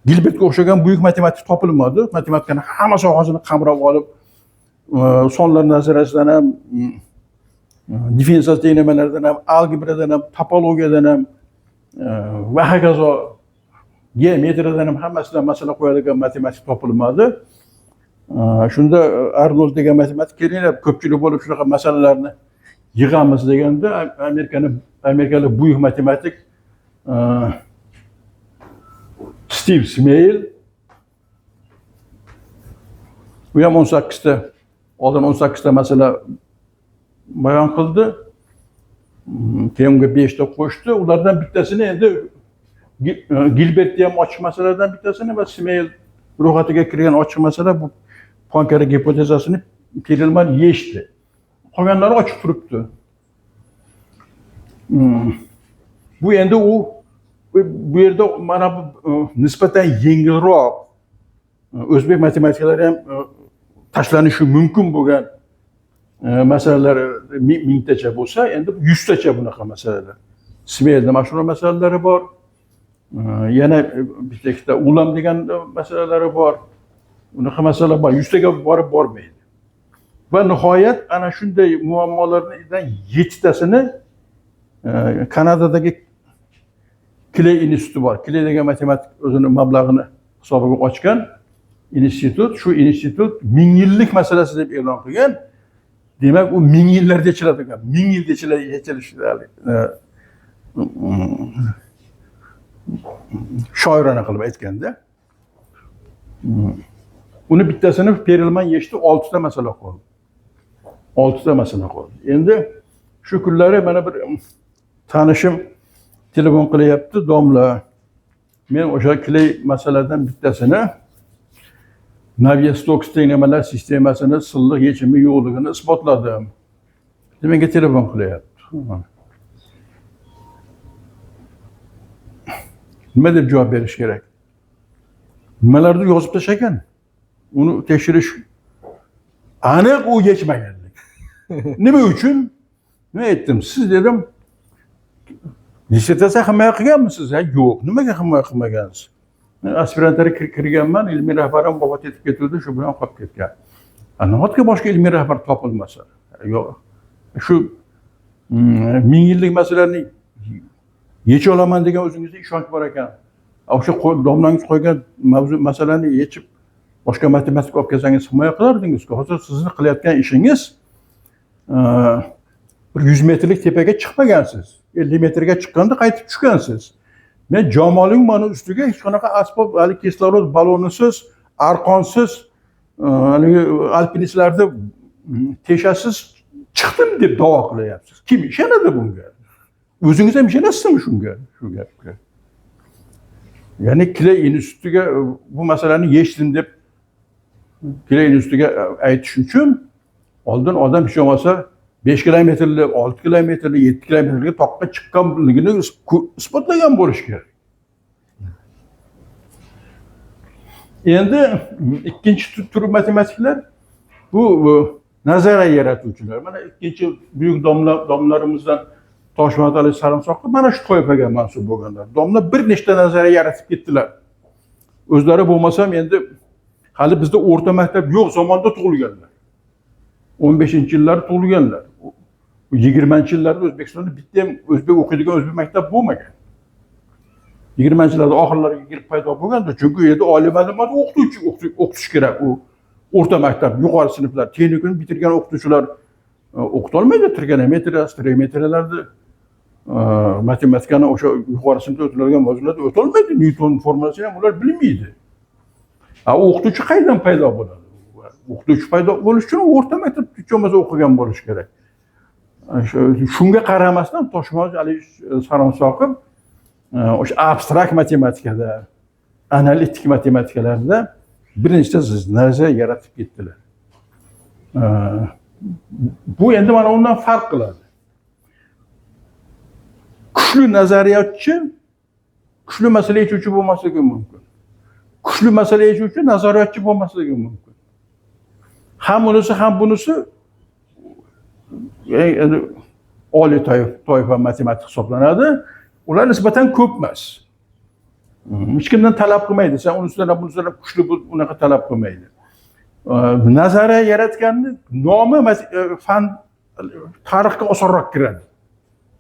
Gilbertga o'xshagan buyuk matematik topilmadi. Matematikani hamma sohasini qamrab olib, sonlar nazariyasidan ham, differensial tenglamalardan ham, algebradan ham, topologiyadan ham va hokazo, geometriyadan ham, hammasidan masala qo'yadigan matematik topilmadi. Shunda Arnold degan matematik kelinglar, ko'pchilik bo'lib shunaqa masalalarni yig'amiz deganda, amerikalik buyuk matematik Stiv Smeyl, u ham 18ta, oldin 18ta masala bayon qildi. Keyin unga 5ta qo'shdi. Ulardan bittasini endi Gilbertni ham ochiq masalalardan bittasini va Smeyl ro'yxatiga kirgan ochiq masala, bu Puankare gipotezasini Perelman yechdi. Qolganlari ochiq turibdi. Bu endi u bu yerda mana bu nisbatan yengilroq, o'zbek matematiklari ham tashlanishi mumkin bo'lgan masalalar mingtacha bo'lsa, endi 100tacha bunaqa masalalar. Smeylda mashhur masalalari bor. Yana bitta ikkita Ulam degan masalalari bor. Unaqa masala bor, 100taga borib bormaydi. Va nihoyat ana shunday muammolardan yettitasini Kanadadagi Kley instituti bor. Kley degan matematik o'zini mablag'ini hisobiga ochgan institut, shu institut 1000 yillik masalasi deb e'lon qilgan. Demak, u 1000 yillarda yechiladigan, 1000 yilda yechilishi. Shoirona qilib aytganda. Uni bittasini Perelman yechdi, 6 ta masala qoldi. 6 ta masala qoldi. Endi shu kunlari mana bir tanishim telefon qilyapti, domla, men o'sha Kley masaladan bittasini Navier-Stokes tenglamalar sistemasini silliq yechimi yo'qligini isbotladim. Menga telefon qilyapti. Nima deb javob berish kerak? Nimalarni yozib tashlagan? Uni tekshirish aniq u yechmaganlik. Nima uchun? Nima aytdim? Siz dedim, dissertatsiya himoya qilganmisiz? Ha, yo'q. Nimaga himoya qilmagansiz? Men aspiranturaga kirganman, ilmiy rahbarim vafot etib ketdi, shu bilan qolib ketgan. Nahotki boshqa ilmiy rahbar topilmasa? Yo'q. Shu ming yillik masalani yecha olaman degan o'zingizda ishonch bor ekan. O'sha domlangiz qo'ygan mavzu masalani yechib boshqa matematik olib kelsangiz himoya qilardingiz-ku. Hozir sizni qilayotgan ishingiz bir 100 metrlik tepaga chiqmagansiz. 50 metrga chiqqanda qaytib tushgansiz. Men Jomolungmani ustiga hech qanaqa asbob, hali kislorod ballonisiz, arqonsiz, haligi alpinistlarni teshasiz chiqdim deb da'vo qilyapsiz. Kim ishonadi bunga? O'zingiz ham ishonasizmi shunga, shu gapga? Ya'ni Kley institutiga bu masalani yechdim deb Kley institutiga aytish uchun oldin odam hech bo'lmasa 5 kilometrli, 6 kilometrli, 7 kilometrli toqqa chiqqanligini isbotlagan bo'lish kerak. Endi ikkinchi tur matematiklar bu nazariya yaratuvchilar. Mana ikkinchi buyuk domlarimizdan Toshmamat Ali Sarimsoqqa mana shu toifaga mansub bo'lganlar. Domla bir nechta nazariya yaratib ketdilar. O'zlari bo'lmasam endi hali bizda o'rta maktab yo'q zamonda tug'ilganlar. 15-yillar tug'ilganlar. 20-yillarda O'zbekistonda bitta ham o'zbek o'qiydigan o'zbek maktab bo'lmagan. 20-yillarda oxirlariga kirib paydo bo'lganda, chunki u yerda oliy ma'lumot o'qituvchi o'qitish kerak. U o'rta maktab, yuqori sinflar, texnikumni bitirgan o'qituvchilar o'qitolmaydi trigonometriya, stereometriyalarni, matematikani o'sha yuqori sinfda o'tiladigan mavzularda o'tolmaydi. Nyuton formulasini ham ular bilmaydi. O'qituvchi qayerdan paydo bo'ladi? O'qituvchi paydo bo'lish uchun o'rta maktab hech bo'lmasa o'qigan bo'lish kerak. Shunga qaramasdan Toshmamat Ali Sarimsoqov o'sha abstrakt matematikada, analitik matematikalarda bir nechta nazariya yaratib ketdilar. Bu endi mana undan farq qiladi. Kuchli nazariyatchi kuchli masala yechuvchi bo'lmasligi mumkin. Kuchli masala yechuvchi nazariyatchi bo'lmasligi mumkin. Ham unisi ham bunisi endi oliy toifa matematik hisoblanadi. Ular nisbatan ko'p emas. Hech kimdan talab qilmaydi. Sen unisidan ham bunisidan ham kuchli bo'l, unaqa talab qilmaydi. Nazariya yaratganni nomi fan tarixga osonroq kiradi.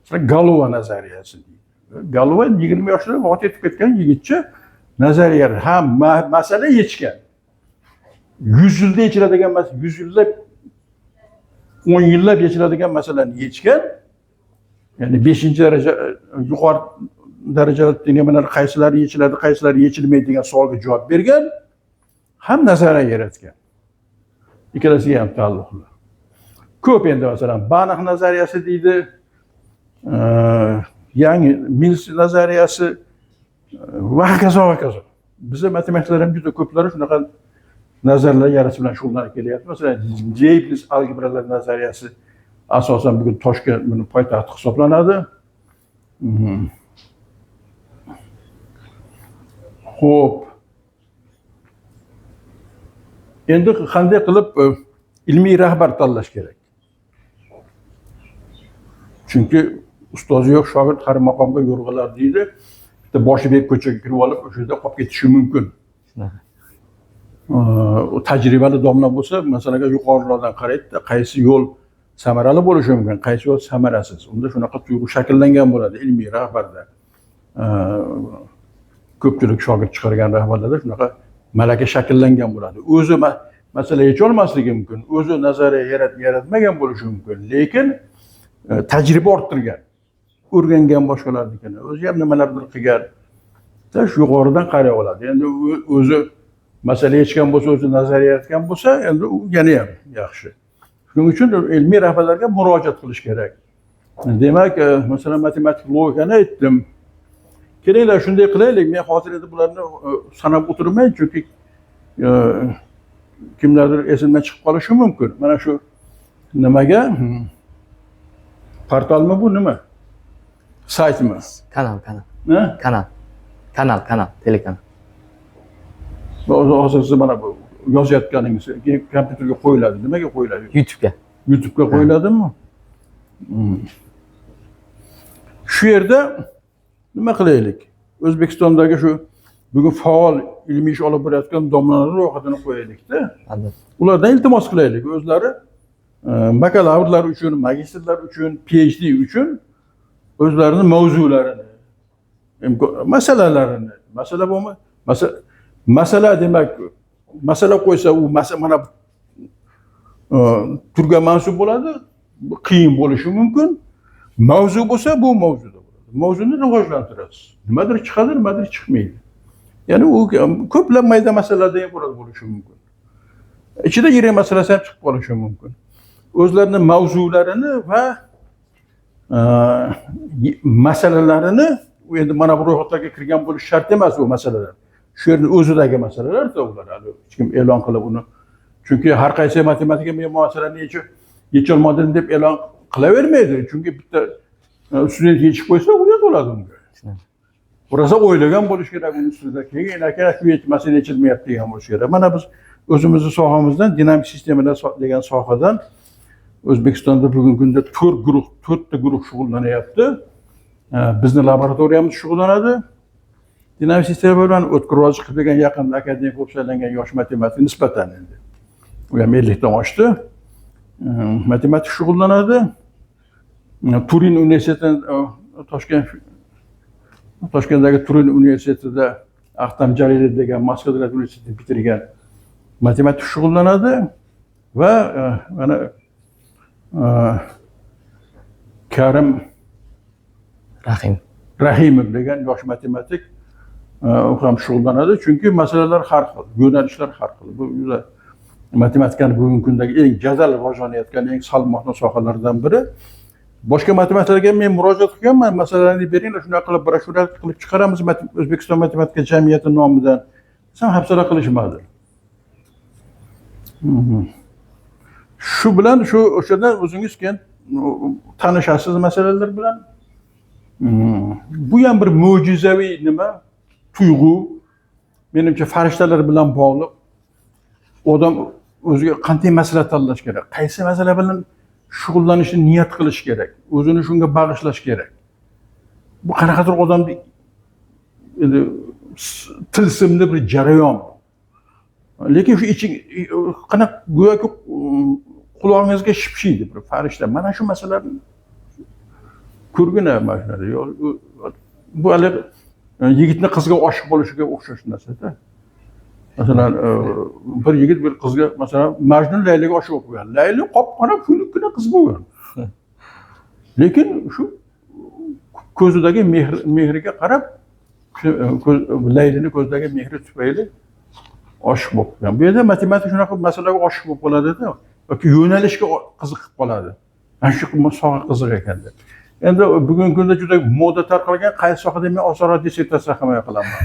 Masalan, Galova nazariyasi deydi. Galova 20 yoshida vafot etib ketgan yigitcha nazariya ham masala yechgan. 100 yilda yechiladigan 100 yillab 10 yillab yechiladigan masalani yechgan. Ya'ni 5 daraja yuqori darajali tenglamalar qaysilari yechiladi, qaysilari yechilmaydi degan savolga javob bergan, ham nazariya yaratgan. Ikkalasiga ham taalluqli. Ko'p endi masalan Banach nazariyasi deydi, yangi Mills nazariyasi va hokazo va hokazo. Bizda matematiklar ham juda ko'plari shunaqa nazarlar yaratish bilan shug'ullanib kelyapti. Masalan, Leibniz algebralar nazariyasi asosan bugun Toshkent buni poytaxti hisoblanadi. Xo'p. Endi qanday qilib ilmiy rahbar tanlash kerak? Chunki ustozi yo'q shogird har maqomga yo'rg'alar deydi. Bitta boshi berk ko'chaga kirib olib o'sha yerda qolib ketishi mumkin. U tajribali domla bo'lsa, masalaga yuqorilardan qaraydi-da, qaysi yo'l samarali bo'lishi mumkin, qaysi yo'l samarasiz. Unda shunaqa tuyg'u shakllangan bo'ladi ilmiy rahbarda. Ko'pchilik shogird chiqargan rahbarlarda shunaqa malaka shakllangan bo'ladi. O'zi masala yecholmasligi mumkin, o'zi nazariya yaratmagan bo'lishi mumkin, lekin tajriba orttirgan, o'rgangan boshqalarnikini, o'zi ham nimalardir qilgan. Shu yuqoridan qaray oladi. Endi o'zi masala yechgan bo'lsa, o'zi nazariya yaratgan bo'lsa, endi u yana ham yaxshi. Shuning uchun ilmiy rahbarlarga murojaat qilish kerak. Demak, masalan, matematik logikani aytdim. Kelinglar, shunday qilaylik. Men hozir endi bularni sanab o'tirmay, chunki kimlardir esimdan chiqib qolishi mumkin. Mana shu nimaga? Portalmi bu, nima? Saytmi?
Kanal, kanal.
Ha?
Kanal. Kanal, kanal, telekanal.
Hozir siz mana bu yozayotganingiz keyin kompyuterga qo'yiladi. Nimaga qo'yiladi?
YouTube'ga.
YouTube'ga qo'yiladimi? Shu yerda nima qilaylik? O'zbekistondagi shu bugun faol ilmiy ish olib borayotgan domlalarning ro'yxatini qo'yaylikda.
Albatta.
Ulardan iltimos qilaylik. O'zlari bakalavrlar uchun, magistrlar uchun, PhD uchun o'zlarini mavzularini, masalalarini, masala bo'lma, masala demak, masala qo'ysa, u mana turga mansub bo'ladi, bu qiyin bo'lishi mumkin. Mavzu bo'lsa, bu mavzuda bo'ladi. Mavzuni rivojlantirasiz. Nimadir chiqadi, nimadir chiqmaydi. Ya'ni u ko'plab mayda masalalardan iborat bo'lishi mumkin. Ichida yirik masalasi ham chiqib qolishi mumkin. O'zlarini mavzularini va masalalarini, u endi mana bu ro'yxatlarga kirgan bo'lishi shart emas u masalalar. Shu yerni o'zidagi masalalar-da ular, hali hech kim e'lon qilib uni. Chunki har qaysi matematika men masalani yecholmadim deb e'lon qilavermaydi. Chunki bitta student yechib qo'ysa, uyat bo'ladi unga. Rosa o'ylagan bo'lish kerak uni ustida. Keyin aka shu masala yechilmayapti degan bo'lishi kerak. Mana biz o'zimizni sohamizdan, dinamik sistemalar degan sohadan O'zbekistonda bugungi kunda to'rt guruh, to'rtta guruh shug'ullanyapti. Bizni laboratoriyamiz shug'ullanadi dinamik sistema bilan. O'tkir Roziqov degan yaqinda akademik bo'lib saylangan yosh matematik, nisbatan endi u ham 50dan oshdi, matematik shug'ullanadi. Turin universitetida, Toshkentdagi Turin universitetida Ahtam Jalilov degan Moskva davlat universitetini bitirgan matematik shug'ullanadi va mana Karim
Rahim.
Rahimov degan yosh matematik, u ham shug'ullanadi, chunki masalalar har xil, yo'nalishlar har xil. Bu juda matematikani bugungi kundagi eng jadal rivojlanayotgan, eng salmoqli sohalardan biri. Boshqa matematiklarga men murojaat qilganman, masalarni beringlar, shunaqa qilib broshyura qilib chiqaramiz O'zbekiston matematika jamiyati nomidan desam, hafsala qilishmadi. Shu bilan shu o'shanda o'zingiz keyin tanishasiz masalalar bilan. Bu ham bir mo'jizaviy nima, tuyg'u, menimcha, farishtalar bilan bog'liq. Odam o'ziga qanday masala tanlash kerak, qaysi masala bilan shug'ullanishni niyat qilish kerak, o'zini shunga bag'ishlash kerak. Bu qanaqadir odamni endi tilsimli bir jarayon, lekin shu iching qanaqa, go'yoki qulog'ingizga shipshiydi bir farishta: "Mana shu masalani ko'rgin, mana shunaqa." Bu haligi yigitni qizga oshiq bo'lishiga o'xshash narsada. Masalan, bir yigit bir qizga, masalan, Majnun Layliga oshiq bo'lib qo'ygan. Layli qop qora xunukgina qiz bo'lgan, lekin shu ko'zidagi mehriga qarab, shu, Laylini ko'zidagi mehri tufayli oshiq bo'lib qolgan. Bu yerda matematik shunaqa masalaga oshiq bo'lib qoladida yoki yo'nalishga qiziqib qoladi, mana shu soha qiziq ekan deb. Endi bugungi kunda juda moda tarqalgan: qaysi sohada men osonroq dissertatsiya himoya qilaman.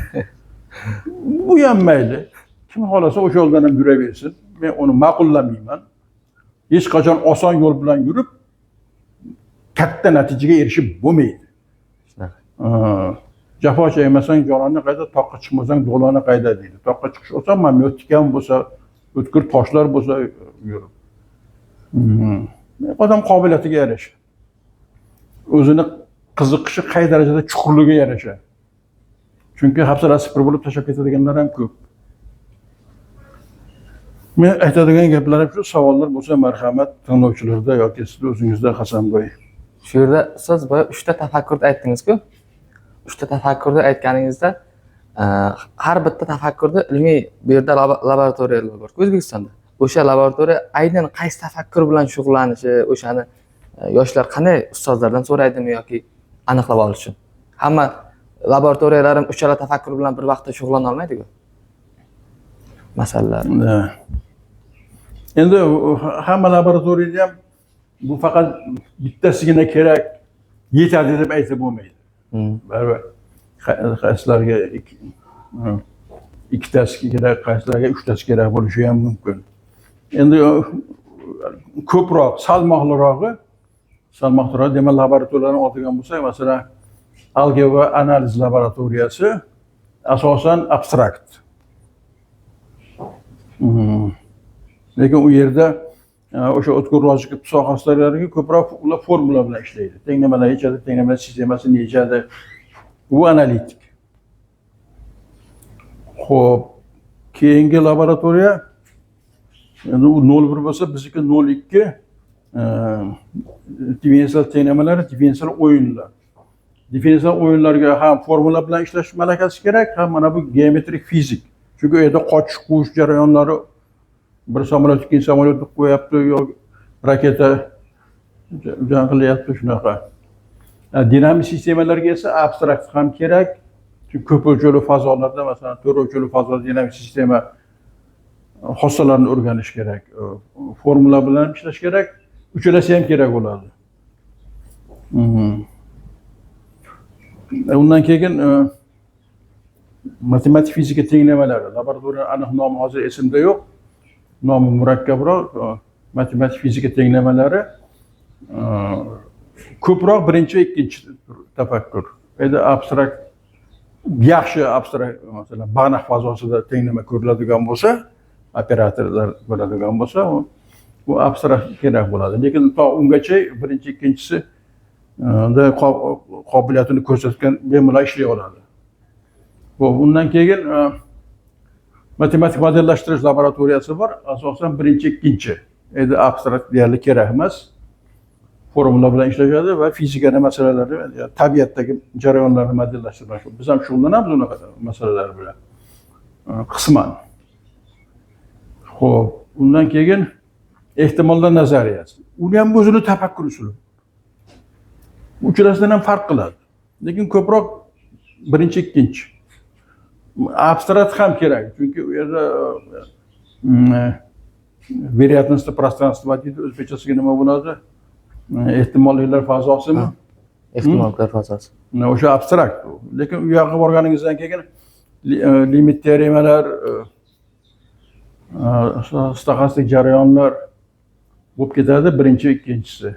Bu ham mayli, kim xohlasa o'sha yo'ldan ham yuraversin, men uni ma'qullamayman. Hech qachon oson yo'l bilan yurib katta natijaga erishib bo'lmaydi.
Shunaqa.
Jafo chekmasang jononi qayda, toqqa chiqmasang do'loni qayda deydi. Toqqa chiqish oson, mana bu tikan bo'lsa, o'tkir toshlar bo'lsa yurib. Odam qobiliyatiga yarasha, o'zini qiziqishi qay darajada chuqurligiga yarasha, chunki hafsalasi pir bo'lib tashlab ketadiganlar ham ko'p. Men aytadigan gaplarim shu. Savollar bo'lsa, marhamat, tinglovchilarda yoki sizni o'zingizda, Hasanboy.
Shu yerda, ustoz, boya uchta tafakkurni aytdingiz-ku. Uchta tafakkurni aytganingizda, har bitta tafakkurda ilmiy bu yerda laboratoriyalar bor O'zbekistonda. O'sha laboratoriya aynan qaysi tafakkur bilan shug'ullanishi, o'shani yoshlar qanday ustozlardan so'raydimi yoki aniqlab olish uchun? Hamma Laboratoriyalarim uchala tafakkur bilan bir vaqtda shug'ullana olmaydi-ku. Masalalar.
Да. Endi hamma laboratoriyada ham bu faqat bittasigina kerak, yetadi deb aytsa bo'lmaydi. Baribir qaysilarga ikkitasi kerak, qaysilarga uchtasi kerak bo'lishi ham mumkin. Endi ko'proq salmoqlirog'i demak laboratoriyalarni oladigan bo'lsak, masalan, algebra analiz laboratoriyasi asosan abstrakt. Lekin u yerda o'sha o'tkir logika sohasidagi ko'proq ular formula bilan ishlaydi. Tenglamalar yechadi, tenglamalar sistemasini yechadi. U analitik. Xo'p, keyingi laboratoriya endi u 01 bo'lsa, bizniki 02, differensial tenglamalar, differensial o'yinlar. Differensial o'yinlarga ham formula bilan ishlash malakasi kerak, ham mana bu geometrik fizik. Chunki u yerda qochish, quvish jarayonlari, bir samolyot ikkinchi samolyotni qo'yapti yo raketa jang qilyapti, shunaqa. Dinamik sistemalarga esa abstrakt ham kerak. Chunki ko'p o'lchovli fazolarda, masalan, to'rt o'lchovli fazo dinamik sistema xossalarini o'rganish kerak. Formula bilan ishlash kerak. Uchalasi ham kerak bo'ladi. Undan keyin matematik fizika tenglamalari. Laboratoriya aniq nomi hozir esimda yo'q. Nomi murakkabroq. Matematik fizika tenglamalari ko'proq birinchi va ikkinchi tafakkur. Endi abstrakt, yaxshi abstrakt, masalan, Banach fazosida tenglama ko'riladigan bo'lsa, operatorlar bo'ladigan bo'lsa, u abstrakt kerak bo'ladi. Lekin to ungacha birinchi, ikkinchisi da qobiliyatini ko'rsatgan bemalol ishlay oladi. Bu undan keyin matematik modellashtirish laboratoriyasi bor. Asosan birinchi, ikkinchi. Endi abstrakt deyarli kerak emas. Formula bilan ishlashadi va fizikani masalalari, yani tabiatdagi jarayonlarni modellashtirish. Biz ham shug'ullanamiz unaqa masalalar bilan. Qisman. Xo'p, undan keyin ehtimollar nazariyasi. Uni ham o'zini tafakkur usuli. Uchalasidan ham farq qiladi. Lekin ko'proq birinchi, ikkinchi. Abstrakt ham kerak, chunki u yerda вероятностное пространство deydi, o'zbekchasiga nima bo'ladi? Ehtimolliklar fazosimi?
Ehtimolliklar fazosi.
O'sha abstrakt u. Lekin u yoqqa borganingizdan keyin limit teoremalar, stoxastik jarayonlar bo'lib ketadi, birinchi, ikkinchisi.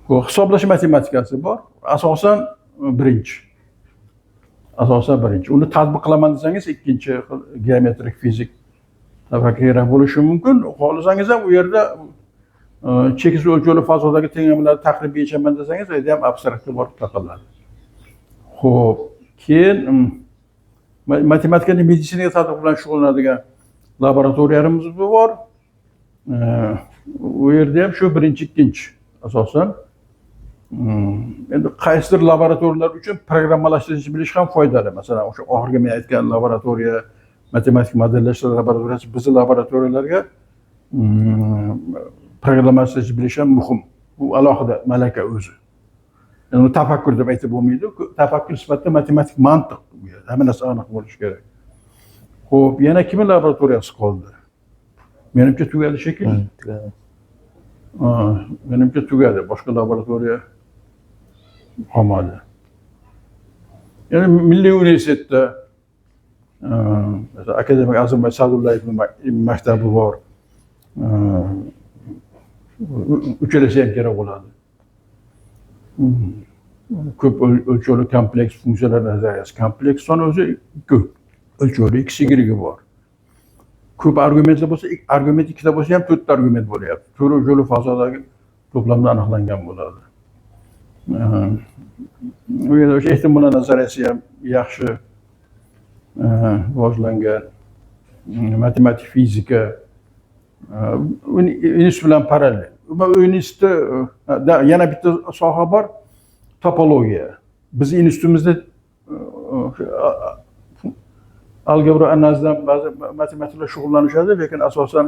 Bu hisoblash matematikasi bor. Asosan birinchi. Asosan birinchi. Uni tatbiq qilaman desangiz, ikkinchi xil geometrik fizik tafakkur kerak bo'lishi mumkin. Xohlasangiz ham u yerda cheksiz o'lchovli fazodagi tenglamalarni taqribiy yechaman desangiz, u yerda ham abstraktga borib taqaladi. Xo'p, keyin matematikani meditsinaga tatbiq bilan shug'ullanadigan laboratoriyalarimiz bor. U yerda ham shu birinchi, ikkinchi asosan. Endi qaysidir laboratoriyalar uchun programmalashtirishni bilish ham foydali. Masalan, o'sha oxirgi men aytgan laboratoriya, matematik modellashtirish laboratoriyasi, bizni laboratoriyalarga programmalashtirishni bilish ham muhim. Bu alohida malaka o'zi. Endi uni tafakkur deb aytib bo'lmaydi. Tafakkur sifatida matematik mantiq bu yerda. Hamma narsa aniq bo'lishi kerak. Xo'p, yana kimning laboratoriyasi qoldi? Menimcha, tugadi shekilli.
Tugadi.
Menimcha, tugadi. Boshqa laboratoriya qolmadi. Ya'ni Milliy universitetda masalan, akademik Azimboy Sa'dullayevning maktabi bor. Uchalasi ham kerak bo'ladi. Ko'p o'lchovli kompleks funksiyalar nazariyasi. Kompleks son o'zi ko'p o'lchovli, x, y bor. Ko'p argumentlar bo'lsa, argument ikkita bo'lsa ham to'rtta argument bo'lyapti. To'rt o'lchovli fazodagi to'plamda aniqlangan bo'ladi. U yerda o'sha ehtimollar nazariyasi ham yaxshi rivojlangan. Matematik fizika institut bilan parallel. U institutda yana bitta soha bor, topologiya. Biz institutimizda algebra analizdan ba'zi matematiklar shug'ullanishadi, lekin asosan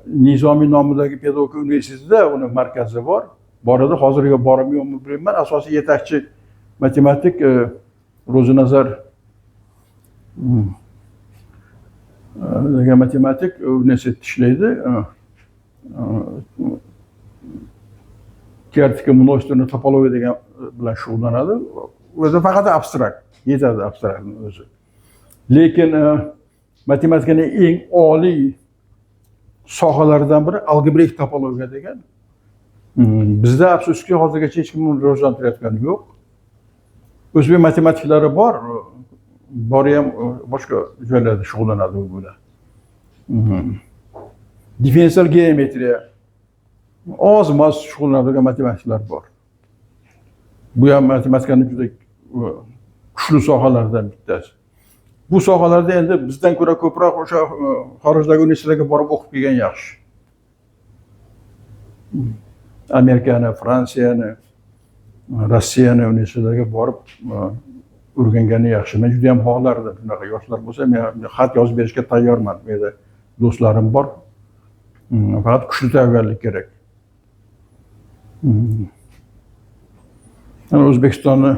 Nizomiy nomidagi pedagogika universitetida uni markazi bor. Boradi, hozirga bormi yo'qmi bilmayman. Asosiy yetakchi Matematik Ro'zinazar degan matematik universitetda ishlaydi. Teoretik множественный topologiya degan bilan shug'ullanadi. O'zi faqat abstrakt, yetadi abstraktni o'zi. Lekin matematikaning eng oliy sohalaridan biri algebraik topologiya degan. Bizda afsuski hozirgacha hech kim uni rivojlantirayotgani yo'q. O'zbek matematiklari bor, bori ham boshqa joylarda shug'ullanadi u bilan. Differensial geometriya oz moz shug'ullanadigan matematiklar bor. Bu ham matematikani juda kuchli sohalaridan bittasi. Bu sohalarda endi bizdan ko'ra ko'proq o'sha xorijdagi universitetlarga borib o'qib kelgan yaxshi. Amerikani, Fransiyani, Rossiyani universitetlariga borib o'rgangani yaxshi. Men juda ham xohlardim shunaqa yoshlar bo'lsa, men xat yozib berishga tayyorman. Bu yerda do'stlarim bor. Faqat kuchli tayyorgarlik kerak. Mana O'zbekistonni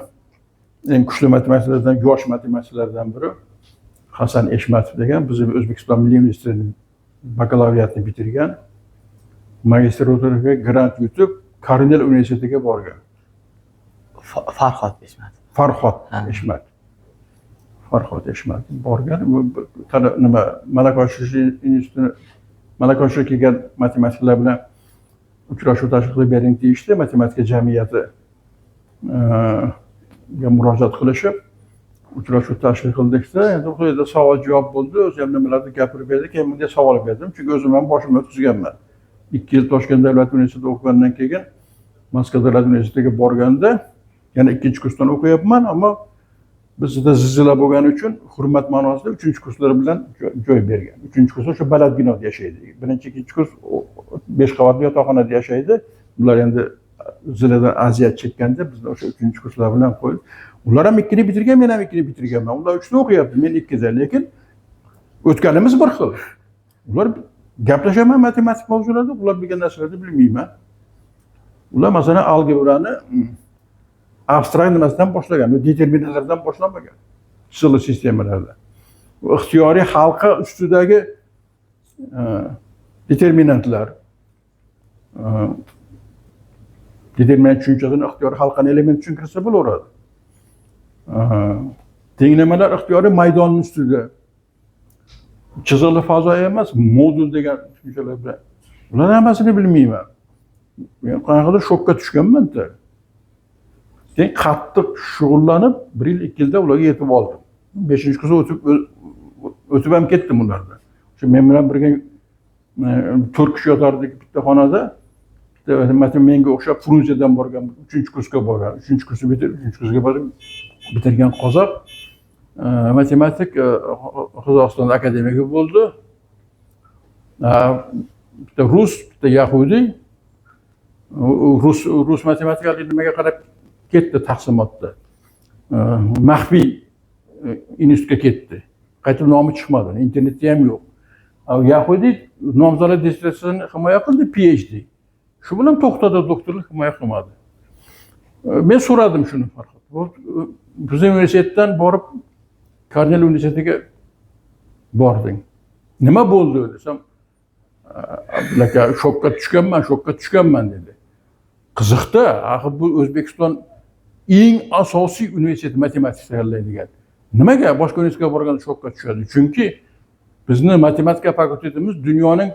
eng kuchli matematiklardan, yosh matematiklardan biri Hasan Eshmatov degan, bizni O'zbekiston Milliy universitetining bakalavriatini bitirgan, magistraturaga grant yutib, Kornell universitetiga borgan.
Farhod Eshmatov.
Farhod Eshmatov. Farhod Eshmatov borgan. Bu nima, malaka oshirish institutini, malaka oshirishga kelgan matematiklar bilan uchrashuv tashkil qilib bering deyishdi. Matematika jamiyati ga murojaat qilishib uchrashuv tashkil qildikda, endi u yerda savol javob bo'ldi. O'zi ham nimalardir gapirib berdi. Keyin bunga savol berdim, chunki o'zim ham boshimni o'tkazganman. 2 yil Toshkent davlat universitetida o'qigandan keyin Moskva davlat universitetiga borganda yana 2 kursdan o'qiyapman, ammo bizda zilzila bo'lgani uchun hurmat ma'nosida 3 kurslar bilan joy bergan. 3 kurslar shu baland binoda yashaydi. 1, 2 kurs 5 qavatli yotoqxonada yashaydi. Ular endi zilziladan aziyat chekkanda bizni o'sha 3 kurslar bilan qo'ydi. Ular ham 2ni bitirgan, men ham 2ni bitirganman. Ular 3da o'qiyapti, men 2da, lekin o'tganimiz bir xil. Ular gaplashaman matematik mavzularda, ular bilgan narsalarni bilmayman. Ular masalan algebrani abstrakt nimasidan boshlagan, determinantlardan boshlamagan. Число sistemalarda. Ixtiyoriy halqa ustidagi determinantlar, determinant tushunchasini ixtiyoriy halqani element tushuntirsa bo'laveradi. Tenglamalar ixtiyoriy maydonning ustida. Chiziqli fazo emas, modul degan tushunchalar bilan. Ularning hammasini bilmayman. Men qanaqadir shokka tushganman-da. Keyin qattiq shug'ullanib, 1 yil, 2 yilda ularga yetib oldim. 5 kursga o'tib ham ketdim ularda. Shu men bilan birga 4 kishi yotardik bitta xonada. Bitta masalan menga o'xshab Frunzedan borgan, 3 kursga borgan, 3 kursni bitirib, 3 kursga borib bitirgan qozoq matematik Qozog'iston akademigi bo'ldi. Bitta rus, bitta yahudiy. Rus matematik nimaga qarab ketdi taqsimotda. Maxfiy institutga ketdi. Qaytib nomi chiqmadi, internetda ham yo'q. Yahudiy nomzodlar dissertatsiyasini himoya qildi, PhD. Shu bilan to'xtadi, doktorlik himoya qilmadi. Men so'radim shuni Farhod. Bizning universitetdan borib Kornell universitetiga bording. Nima bo'ldi desam, Abdulla shokka tushganman, shokka tushganman dedi. Qiziqda, axir bu O'zbekiston eng asosiy universitet matematik tayyorlaydigan. Nimaga boshqa universitetga borganda shokka tushadi? Chunki bizni matematika fakultetimiz dunyoning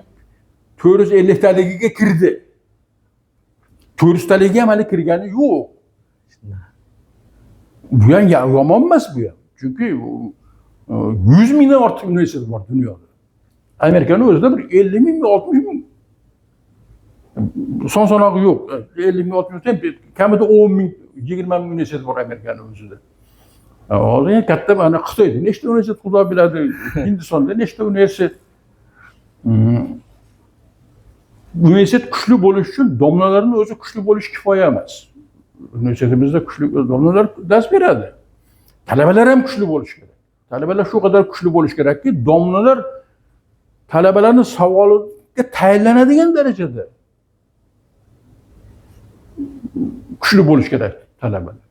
450 taligiga kirdi. 400 taligiga ham hali kirgani yo'q. Bu ham yomon emas bu ham. Chunki 100 mingdan ortiq universitet bor dunyoda. Amerikani o'zida bir 50 ming, 60 ming. Son sanog'i yo'q. 50 ming, 60 ming, kamida 10 ming, 20 ming universitet bor Amerikani o'zida. Hozir eng katta mana Xitoyda nechta universitet Xudo biladi, Hindistonda nechta universitet. Universitet kuchli bo'lishi uchun domlalarning o'zi kuchli bo'lishi kifoya emas. Universitetimizda kuchli domlalar dars beradi. Talabalar ham kuchli bo'lishi kerak. Talabalar shu qadar kuchli bo'lishi kerakki, domlalar talabalarning savoliga tayinlanadigan darajada kuchli bo'lishi kerak talabalar.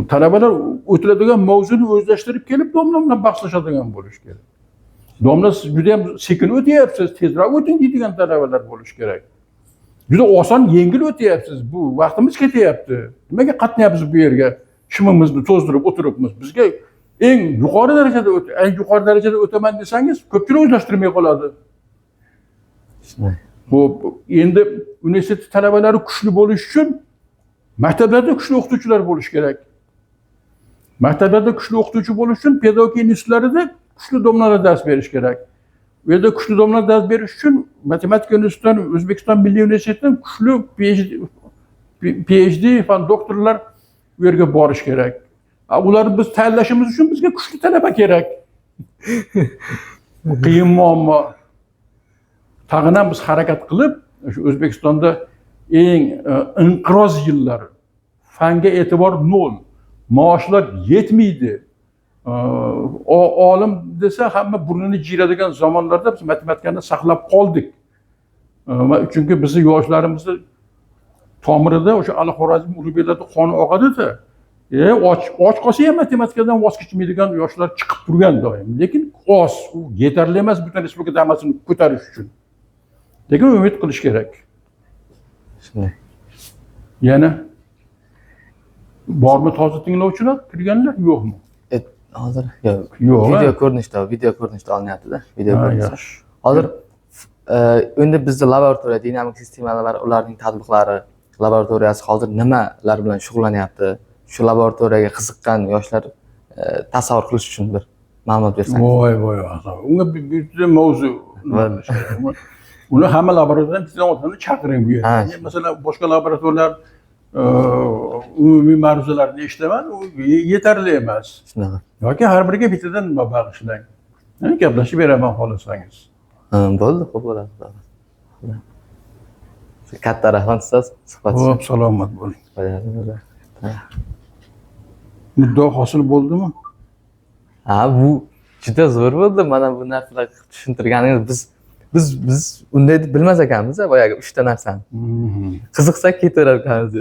Talabalar o'tiladigan mavzuni o'zlashtirib kelib domla bilan bahslashadigan bo'lishi kerak. Domla, siz juda ham sekin o'tyapsiz, tezroq o'ting deydigan talabalar bo'lishi kerak. Juda oson, yengil o'tyapsiz, bu vaqtimiz ketyapti, nimaga qatnayapmiz bu yerga, shimimizni to'zdirib o'tiribmiz, bizga eng yuqori darajada o't, eng yuqori darajada o'taman desangiz, ko'pchilik o'zlashtirmay qoladi.
Shunday.
Bu endi universitet talabalari kuchli bo'lishi uchun maktablarda kuchli o'qituvchilar bo'lishi kerak. Maktablarda kuchli o'qituvchi bo'lish uchun pedagogika institutlarida kuchli domlalar dars berish kerak. U yerda kuchli domlalar dars berish uchun matematika institutidan, O'zbekiston Milliy universitetidan kuchli PhD fan doktorlar u yerga borish kerak. Ularni biz tayyorlashimiz uchun bizga kuchli talaba kerak. Bu qiyin muammo. Tag'in ham biz harakat qilib, shu O'zbekistonda eng inqiroz yillari, fanga e'tibor nol, maoshlar yetmaydi. Olim desa hamma burnini jiyiradigan zamonlarda biz matematikani saqlab qoldik. Chunki bizni yoshlarimizni tomirida o'sha Al Xorazmiy, Ulug'beklarda qoni oqadida. Och qolsa ham matematikadan voz kechmaydigan yoshlar chiqib turgan doim. Lekin oz, u yetarli emas butun respublika hammasini ko'tarish uchun. Lekin umid qilish kerak.
Shunday.
Yana bormi toza tinglovchilar kirganlar, yo'qmi?
Hozir yo'q.
Yo'q,
Video
ha?
ko'rinishda olinyapti-da. Video ko'rinishda.
Yaxshi.
Hozir endi bizni laboratoriya dinamik sistemalar, ularning tadbiqlari laboratoriyasi hozir nimalar bilan shug'ullanyapti? Shu laboratoriyaga qiziqqan yoshlar tasavvur qilish uchun bir ma'lumot bersangiz.
Voy voy, unga bitta mavzu nima qilish kerak. Uni hamma laboratoriyadan bittadan odamni chaqiring bu yerga. Masalan, boshqa laboratoriyalar umumiy ma'ruzalarni eshitaman, u yetarli emas.
Shunaqa.
Yoki har biriga bittadan nima bag'ishlang. Gaplashib beraman xohlasangiz.
Ha, bo'ldi, xo'p bo'ladi. Katta rahmat, ustoz, suhbat uchun.
Xo'p, salomat bo'ling. Muddao hosil bo'ldimi?
Ha, bu juda zo'r bo'ldi. Mana bu narsalar tushuntirganingiz biz unday deb bilmas ekanmiz, boyagi uchta narsani. Qiziqsak ketaverar ekanmiz.